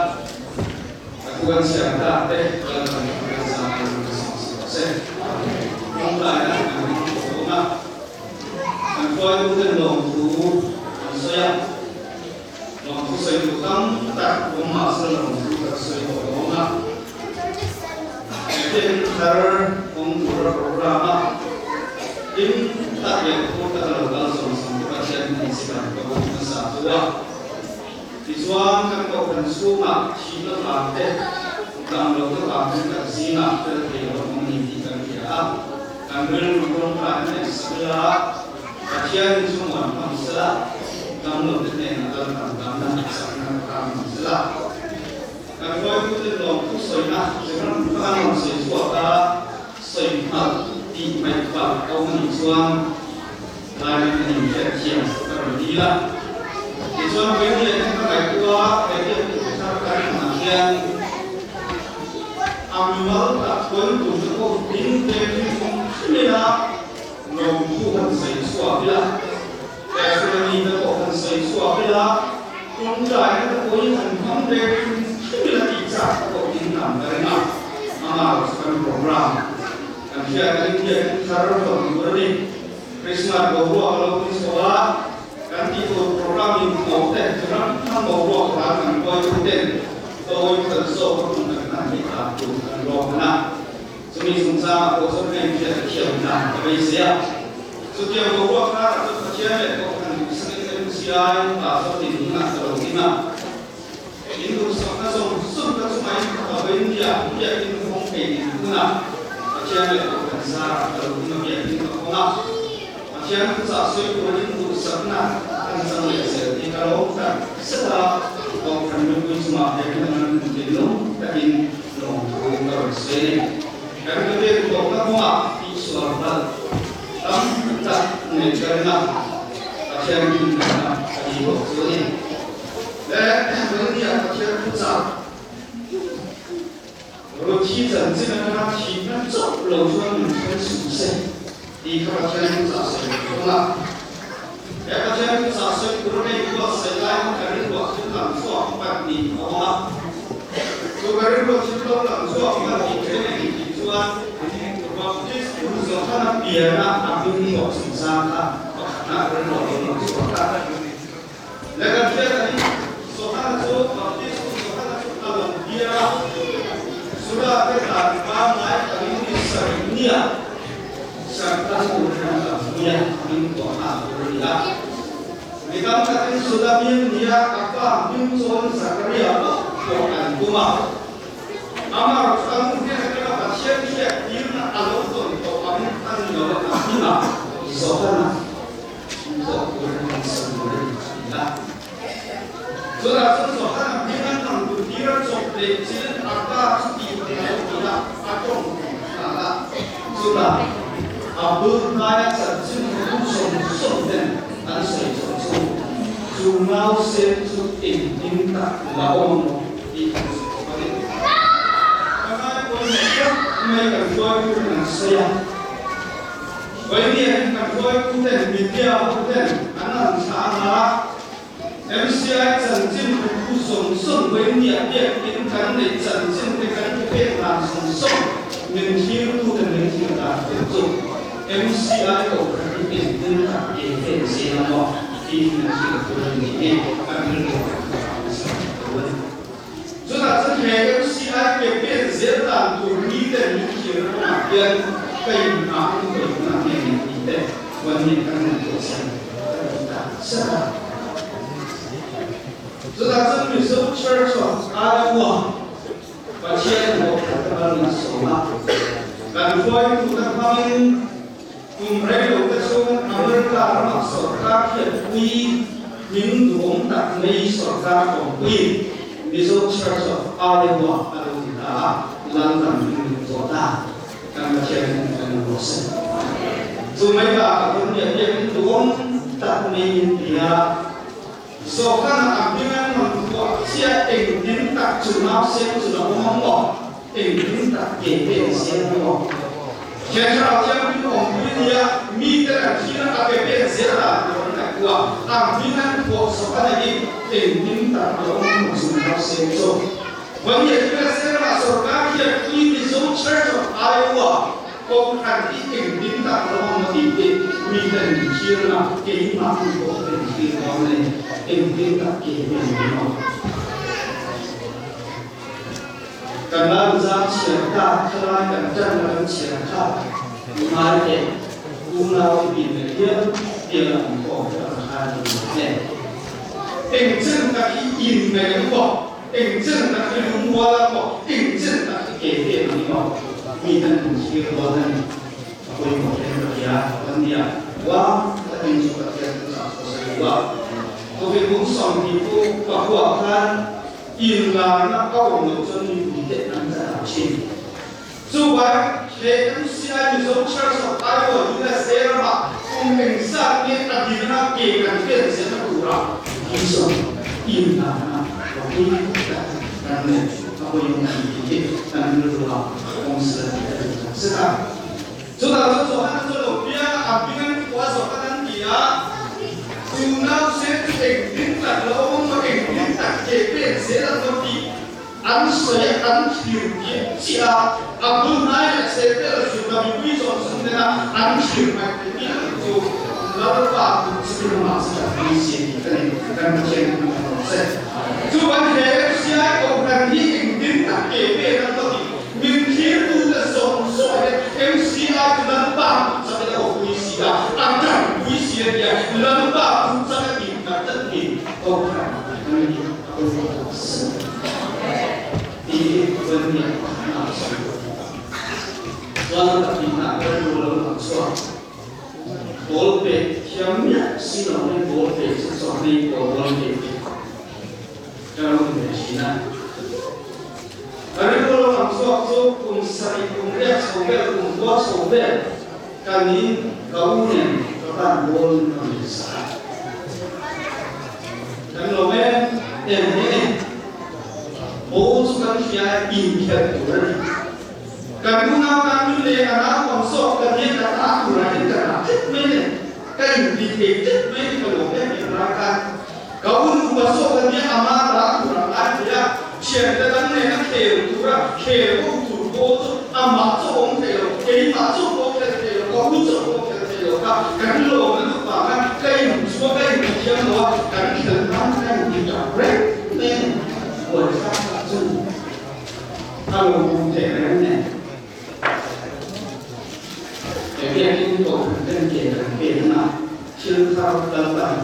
A thu kan chhiar tak te Lalpan kan zang in kan sawm si rawh se. Tawngtaina kan hmang tawh dawn a. Kan hruaituten lawmthu an sawi a. Lawmthu sawi duh tam tak awm mahse lawmthu kan sawi tawh dawn a. Biakinn thar awm tura program a hlim tak leh phur taka lo kal zawng zawng te Pathian in sipai ka bawk hmasa chu a. Tichuan kan kohhran chhungah thihna vang te, dam lohna vang ten kan zingah fel thei lo awm a ni tih kan hria a. Kan rilru tawngtaina neih sak ila Pathianin chhungmuan hmang sela, damlote hnenah Lalpan damna sakna ka hmang sela. Kan hruaitute lawmthu sawina che ram kha an rawn sawi chhuak a, sawi nghal tih hmaih palh a awm a nih chuan Lairam a inhriat thiam ka rawn dil a. Tichuan Vawiin leh ka ngaihtuah he biakinn thar kan hmunah hian a mimal tak pawn tumna pawh ding vengin awm hrim ila, Lawmthu han sawi chhuak ila, Testimony te pawh han sawi chhuak ila, tawngtaina te pawhin han hmang ve hrim hrim ila tih chak te pawh in tam ka ring a, amah chu kan program kan hriat a India in thar hlawm tur a ni. Christmas boruak a lo ti chho a, kan tih tur program in hmuh te ram hrang boruak hlan kan hruaitu ten tawi khalh zawk a hun kan hman hi tak tur kan lawm a. Chumi chungchangah pawh chuan heng hriat a thiam dan ka beisei a. Chutiang boruak karah chuan Pathian leh Kohhran duhsakin MCI pa chuan in hunah ka lo ding a. In duhsakna zawng zawng ka chungah in ka India biakin ka hawng thei din hunah Pathian leh Kohhran zarah ka lo ding a biakin ka hawng a. Pathian thuchah sawi turin in duhsakna kan chang leh zel tih ka lawm tak zet a. Kohhran mipui chungah he hun an thinlung takin Lawmthu ka rawn sawi a ni. Kan khawvel tawpna kawngah tihsual palh tam tak nei ka ring a, Pathian rinna ka ni bawk chu a ni. Le Melania Pathian thuchah Ruthi chanchin atanga thihna chauh lo chuan min then suh se tih kha Pathian thuchah sawi tur kawng a. He Pathian thuchah sawi tur a nei buatsaih lai kha ka rilruah thil lang chhuak pahnih a awm a. Chu ka rilruah thil lo lang chhuak pahnih chu eng eng tih chuan Baptist Zohana piana a hming pawh chungchang kha pakhatna ka rilruah lo lang chhuak a. Le kan hriat ang in Zohana chu Baptist Zohana chu a lo piang a, Juda te dan pangngai angin ni sarih nia Sarta tur hian a hmui a, hming pawh a tur a ni a. Mi tam takin Juda hming nia a pa hming chuan Zakaria pawh pawh an tum a. Amaherawhchu a nu hnen atanga Pathian hriat tirna a lo tawn tawh angin a ni lo a, a hmingah Johana pawh tur hian an sawi tur a ni a ti a. Chutah chuan Johana hming an hmang tur tir a chawp leh chilin a pa chu tih a lo ti a, a tawng nghal a. Chutah a bul hnaia chanchin hmutu zawng zawng ten an sawi chawp chu, chu nause chu engtin tak la awm maw tih an sawi chawp a ni. Ka ngai pawimawh khawp mai kan hruaitu ten an sawi a. Vawiin kan hruaituten media hoten an han thlah ang a, MCI chanchin hmutu zawng zawng vawinia biakin kan neih chanchin te kan ti pek dan zawng zawng min thirtute min thir dan tur chu MCI kohhran hi engtin tak ke vel zel ang aw? Tih hi an hrilh tur a ni e, kan rilru kan hmu nasa lo a ni. Chutah chuan he MCI ke pen zel dan tur mi ten min thlir kawngah hian ka inhma in ka inhma nge ni tih te chuan mi kan ngaihtuah chian ka ti ta zet a. Chutah chuan Mizo Church of Iowa Pathian hlawhthat ka kal min sawm a, kan hruaitute hmangin Kum rei lo te chuan America ramah sorkar hriatpui min duhawm tak mai sorkar awmpui Mizo Church of Iowa a lo ti ta a, London min lut tawh ta. Kan Pathian in kan lo rawh se. Chu mai bakah hun leh biakinn duhawm tak mai min ti a, Zawhkana a hming an rawn phuah chiah engtin tak chu nausen chu la awm ang maw? Engtin tak ke pen zel ang maw? He thlarau thianghlim awmpui nia mite kan thlir a ke pen zel dan tur an ngaihtuah a hming an phuah zawk a nei engtin tak la awm ang maw chu nausen chu? Vawnia USA ramah sorkar hian pui Mizo Church of Iowa Kohhran hi engtin tak lo awm a tih hi miten min thlir a, keimah hi pawh ka inthlir dawn a ni. Engtin tak ke hi an ni maw? Kan lam zam chhiar ta, thalai kan tan a kan chhiar kha ngai teh, unau i bin leh hial tiang a an kawm hi a rawn hai lo ni e. Engchen tak hi inngaih ang maw? Engchen tak hi lungmual ang maw? Engchen tak hi ke pek ang maw? Mi kan inthlir dawn a ni. A pawimawh hle ka tia, kan nia. Uang takin chu Pathian kan chah chhuah sa duh a. Khawvel bung 20 pu pakua khan inlarna a awm loh chuan mipui te an chan ang thin. Chuvang he MCI Mizo Church of Iowa, USA ramah kum engzat nge a dirna ke kan pen zelna tura Isua inlarna ropui tak kan nei a pawimawh a ni tih hi kan rilruah awm sela tih ka duh tak zet a. Chutah chuan Johana chu a lo piang a, a hming an phuah zawk a kan ti a, chu nausen chu engtin tak la awm ang maw, engtin tak ke pen zel ang maw tih An sawi a, an thlir piah chiah a, a bul hnai leh chhe vel zut a mipui zawng zawng nena an thlir mai theih miah loh chu Lalpa kut chu tumah chu kan pui si a ni ka ni, kan Pathian in hmu rawh se. Chuan he FCI Kohhran hi engtin tak ke pen an lo tih min thlirtute zawng zawng hian MCI chu Lalpa kut chak in a awpui si a, a tanpui si a nia, Lalpa kut chak a tih tak tak hi Kohhran kan ni. Chuan ka tihna ka rilru lo lang chhuak. Ball pek thiam miah si lo in ball pek chu chawhmei pawh ball pek hi ka lo ti ve thin a. Ka rilru lo lang chhuak chu kum sarih kum riak chho vel kum khua chho vel ka ni ka u nen ka pan ball ka hmu sa a. Kan lo em em hi a ni. Ball chu kan hria e inkhelh tur a ni. Kan unau tan min leh a naupang zawk ka nia ka ta turah hian ka dah tlat mai le. Ka inti thei tlat mai ni ka lawm em em lai khan. Ka un upa zawk ka nia ama ta turah ngai thei a, thiante dang nen a khel tura khel ho tur ball chu amah chu awm thei lo, keimah chu pawh khel thei lo, ka u chu pawh khel thei lo kha kan lawm a luh vang khan ka inchhuak a inthiam lo a, kan khel nan ka inti tak reng mai a ni. Buaithlak tak chu a lo awm teh reng nen. He biakinn kohhran ten ke kan pekna thil thar Lalpan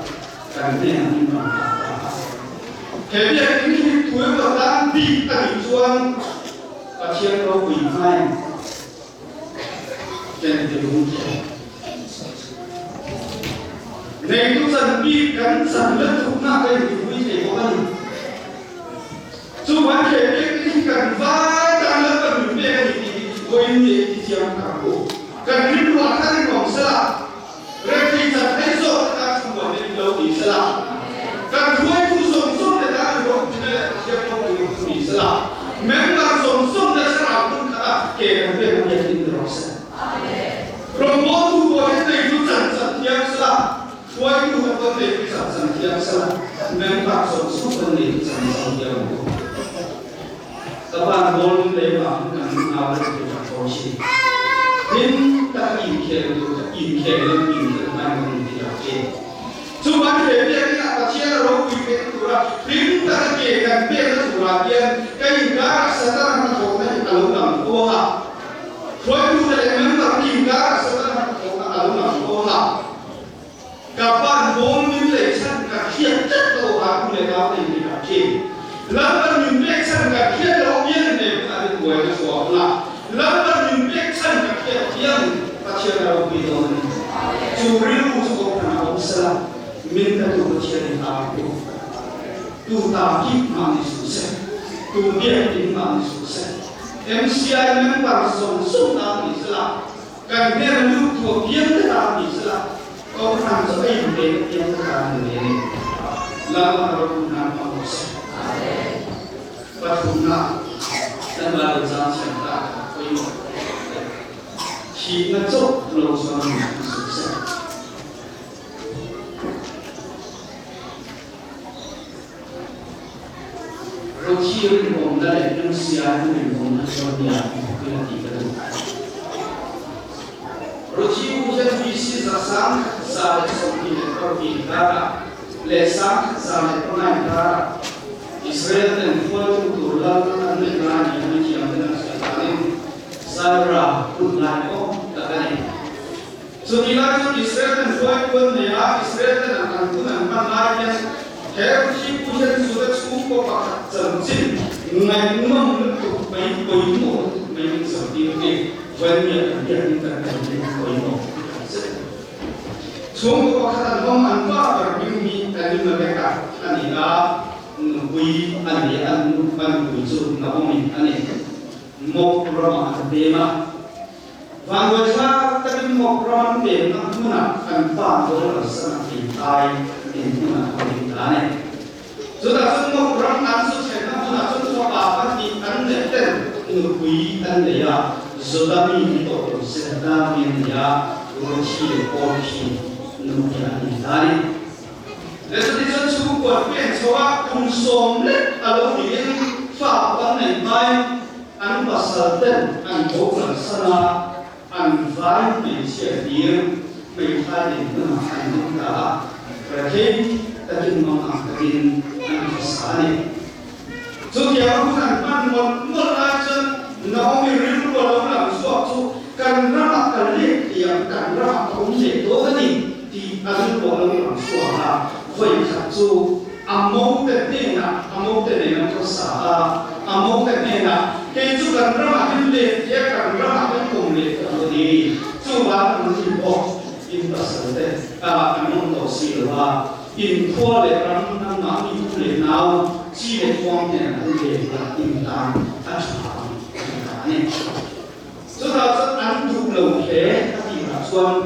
kan hnenah min rawn dah ta a. He biakinn hi tuemaw tan bik a nih chuan Pathian ropui hmain ken ti lung thei. Neitu chan bik kan chan lutukna ka intipui thei bawk a ni. Chuvang he biakinn hi kan vai tan Lalpan min pek a ni tih hi vawiin ni ei thiam ka ang u. Kan rilruah khan in awm sela, rethei chan phei zawk te tan chhungkaw te in lo ti sela, kan hruaitu zawng zawng te tan ropui leh Pathian ropui rawh chu ni sela, member zawng zawng te thlarau hmun khat a ke kan pek a biakinn ni rawh se. Rawngbawltu pawh hian neitu chan chan thiam sela, Hruaitu kan rawn nei chu chan chan thiam sela, member zawng zawng kan nei chu chan chan thiam ang u. Ka pan ball min lei vang in kan nau le thei tak ko thin. Hlim tak a inkhel tur kha inkhel lo inkhel hmai kan inti tak thin. Chuvan he biakinah Pathian a ropui theihna tura hlim taka ke kan pekna turah hian ka inkarah Satana hnathawhna hi a lo lang kuang a. Hruaitute leh member te inkarah Satana hnathawhna a lo lang kuang a. Ka pan bawm min lei chhan ka hriat tlat lo a u leh nau te in ka thin. Lalpan min pek chhan ka hriat loh hian he hunah hian buaina chhuah a. Lalpan min pek chhan ka hriat hian Pathian a ropui dawn a ni. Chu rilru chu kohhran a awm sela, min pe tu Pathian in a pu. Tu ta kip mah ni suh se, tu biak in mah ni suh se, MCI member zawng zawng tan ni sela, Kan hnena lut thuak piang te tan ni sela, Kohhran chu a inpek piang te tan a ni a ni. Lalpan a ropui nan hmang rawh se. Pathumna, kan Bible zang thiam ta kha pawimawh te, thihna chauh lo chuan min hmu suh se. Rothi rinawmna leh MCI rinawmna chuan nia hmuhpui a tih ka duh. Rothi u hian BC 1127 inkarah leh 1109 inkarah Israel ten hruaitu tur lal an neih lai niin mithiam ten an sawi danin Zaira hun lai awm tak a ni. Chutih lai chuan Israel ten hruaitu an nei a, Israel ten an an hun an hman lai hian he Ruthi pu hian Juda chhungkaw pakhat chanchin ngaihnawm lutuk mai, pawimawh lutuk mai min sawitir a ni. Vawimia kan biakin kan chanchin pawimawh hi kan zet a ni. Chhungkaw pakhat an awm, an pa ber hming hi Elimeleka a ni a, nupui a nei a, an nupui chu Naomi a ni. Moab ramah an pem a. Vanduai thlak takin mawk ram an pemna hmunah an pa dawl an san a hmeithai in hmunah a awm ta a ni. Chutah chuan mawk ram an zu thlenna hmunah chuan fapa pahnih an neih ten nupui an nei a, Juda mi ni tawh lo se Dan mi an nei a, Ruthi leh Orphi nupui an nei ta a ni. Le chutichuan chhungkuan pen chho a kum sawm lek a lo niin fa pawh an nei hmain An pasal ten an boral san a, an vai hmeichhia hlir hmeithai leh hmunah an ding ta a, rethei takin mang ang takin an hmasa a ni. Chutiang hun an hman mawlh mawlh lai chuan Naomi rilru a lo lang chhuak chu kan ramah ka let thei ang, kan ramah ka awm leh dawn a ni tih a rilru a lo lang chhuak a, vawikhat chu A mote hnenah, a mote nen an khawsa a, a mote hnenah, Kei chu kan ramah hin let leh kan ramah kan awm leh ta lo ni, chuvang an rin bawk in pasal te an awm tawh si lo a, in khua leh ram nangmah mi u leh nau chi leh kuang hnenah an let lah in tan a tha ang a ti ta a ni. Chutah chuan an duh lo hle a tihah chuan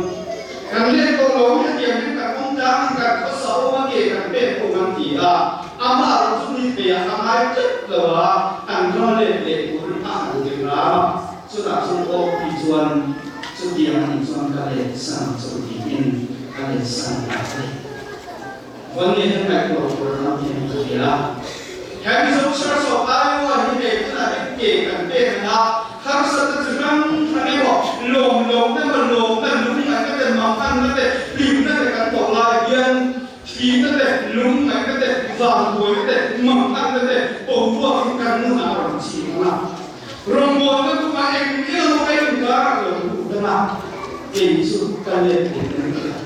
kan let tawh lo hi a tiang hian kan awm tlang in kan khawsa awm a nge kan pek awm an ti a, amah rawh chu ni theiah a ngai tlat lo a, an ram let leh turin a han ti ram a, chutah chuan aw ti chuan chutiang a nih chuan ka let san chu tiin a let san ta a ni. Vawn nge hian ngaihtuah tur a tam hian ka hria. He Mizo Church of Iowa hi hei tunah hian ke kan pek ang a, harsatna chi hrang hrang emaw, lawm lohna emaw, lawmna, lungngaihna te, manganna te, hlimna te kan tawh lai hian thihna te, lungngaihna te, vanduaina te, manganna te, boruakin kan nunah a rawn chim ang a. Rawngbawlna kawngah eng emaw ka inkarah lo lut dang a, kei chu ka let leh mai thei a.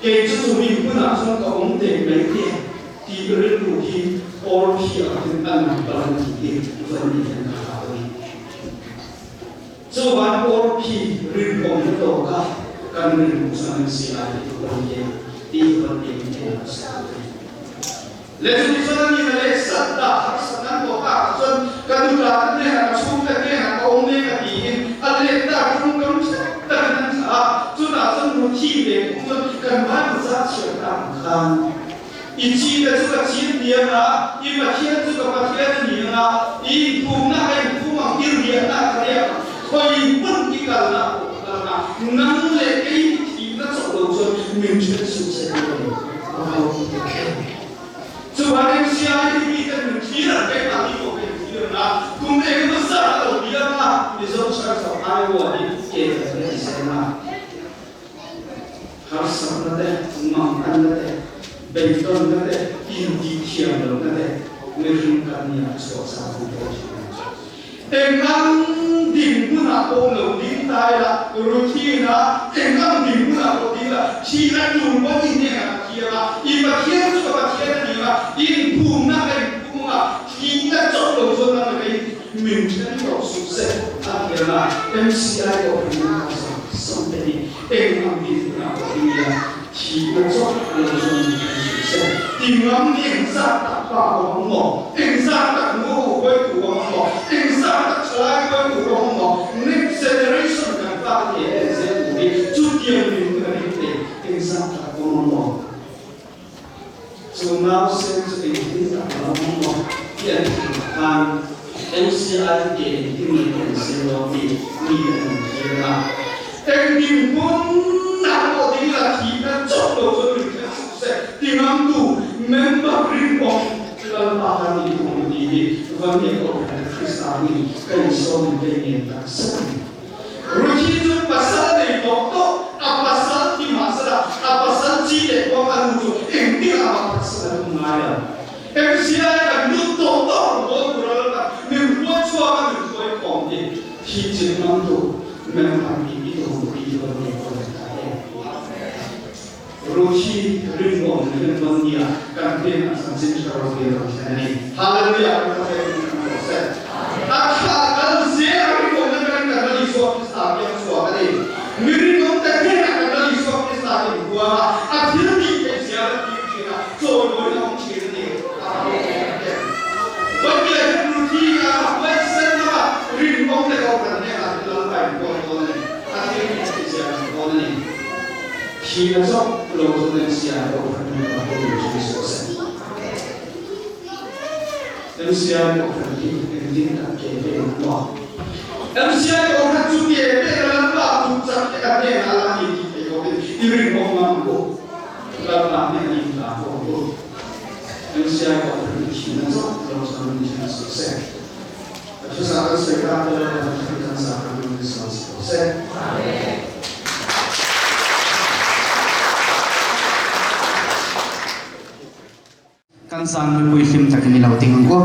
Kei chu chumi hmunah chuan ka awm teh mai teh tih rilru hi awr phiah in a lang palh a ni tih vawi hian ka hlau a ni. Chuvan awr phi rinawmna tawka kan rilru chuan an si lai hi thu a ni e tih vawi hian ka sawi a ni. Le chuti chuan a nihna leh sat dah harsat nan tawh tak ah chuan ka nuta te hnenah ka chhungte hnenah ka awm mek a tiin a let ta tawngkam hrep takin an thlah a, chutah chuan Ruthi ve thung chuan kan Bible zat chhiar ta ang khan i chi te chu ka chi a ni ang a, i Pathian chu ka Pathian a ni ang a, i inphumna ka inphum ang, i riahna ka riak ang, khawi hmun i kalna pawh ka kal ang a, nang leh kei i thihna chawlh lo chuan min then suh se tih a ni. Chuan MCID mite min thlir an pek a, mi pawh min thlir an a, kum eng emaw zat a lo biang a, Mizo Church of Iowa hi ke kan la ti zel a, harsatna te, manganna te. Beidawnna te, intihthiam lohna te mihring kan nia chhuah sa an pawh thin a ni. Engang dinhmunah pawh lo ding ta ila, routine a, engang dinhmunah pawh ding ila, thihna tur pawh i hnenah ka thiam a, i Pathian chu ka Pathian a ni ang a, inphumna ka inphum ang a, thihna chawp lo chuan nang leh kei min then tawh suh se a ti ang a, MCI pawh hi min kha zawng zawng te hi engang dinhmunah pawh ding ila, Thihna chawp lo chuan min hre suh se. Tingam ni engzat tak pa awm ang maw? Engzat tak nu ho huaitu awm ang maw? Engzat tak thalai huaitu awm ang maw? Next generation kan fate nih a en zel tur hi chutiang min hun a ring thei. Engzat tak awm ang maw? Chu nausen chu engtin tak a awm ang maw? Tih an tih khan MCI ke engtin nge ka insiam dawn tih mi an inthlir a. Engtin hmunah pawh ding ila thihna chawp lo chuan min hre suh se ti ngamtu member rinawm Lalpa kan nih thung tih hi Vania Kohhran Krista nih ka insawmin ka inen tak zet a ni. Ruthi chu pasal nei tawh tawh, a pasal thi mahsela a pasal chi leh kuang a nu chu engtin a mah taksa a tum ngai lo. MCI kan lut tawh tawh rawh bawl tur a lalpa min hruai chhuak a min hruai khawm hi thi chin ngam tu member nih i tum pi dawn nge pawh ni ta e. Ruthi rinawm rin dawn nia kan hnenah chanchin tha ropui a rawn thlen a ni. Hallelujah kan tha ve in kan rawh se. A thla kal zel a rinawmna kan kan la Isua Krista piang chhuak a ni. Mi rinawm te hnenah kan la Isua Krista in huang a, a thil tih theih zia la tir thin a, chawimawi a awm thin a ni. A va ropui tak em! Pathian hian Ruthi a huaisen lama rinawm leh kohhran hnenah hi Lalpa in huang dawn a ni. A thil tih theih zia kan dawn a ni. Thihna chauh lo chu MCI kohhran hnenah pawh min hrilh suh se. MCI kohhran hi engtin tak ke pe ang maw? MCI kohhran chu ke pe na Lalpa duh chak te ka hnenah la ni tih theih lovin i rinawm ngam ang u. Lalpa hnenah i hla pawh ang u. MCI kohhran hi thihna chauh lo chuan min then suh se. A thusa kan sawi tak te Lalpa hi kan zah kan min sawi suh se. Amen. Kan zan mipui hlim takin i lo ding ang u.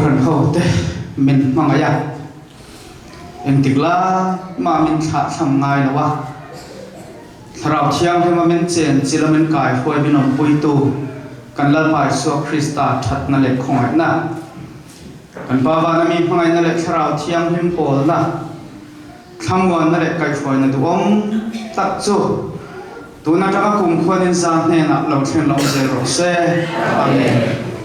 Kohhran hote min hmangaih a, engtik lai mah min thlahthlam ngai lo a, Thlarau Thianghlima min chen chila min kaihruai min awmpuitu kan Lalpa Isua Krista thatna leh khawngaihna, kan Pa Vana mi hmangaihna leh Thlarau Thianghlim pawlna, thlamuanna leh kaihhruaina duhawm tak chu tun atanga kum khuanin za hnenah lo thlen lo zel rawh se. Amen.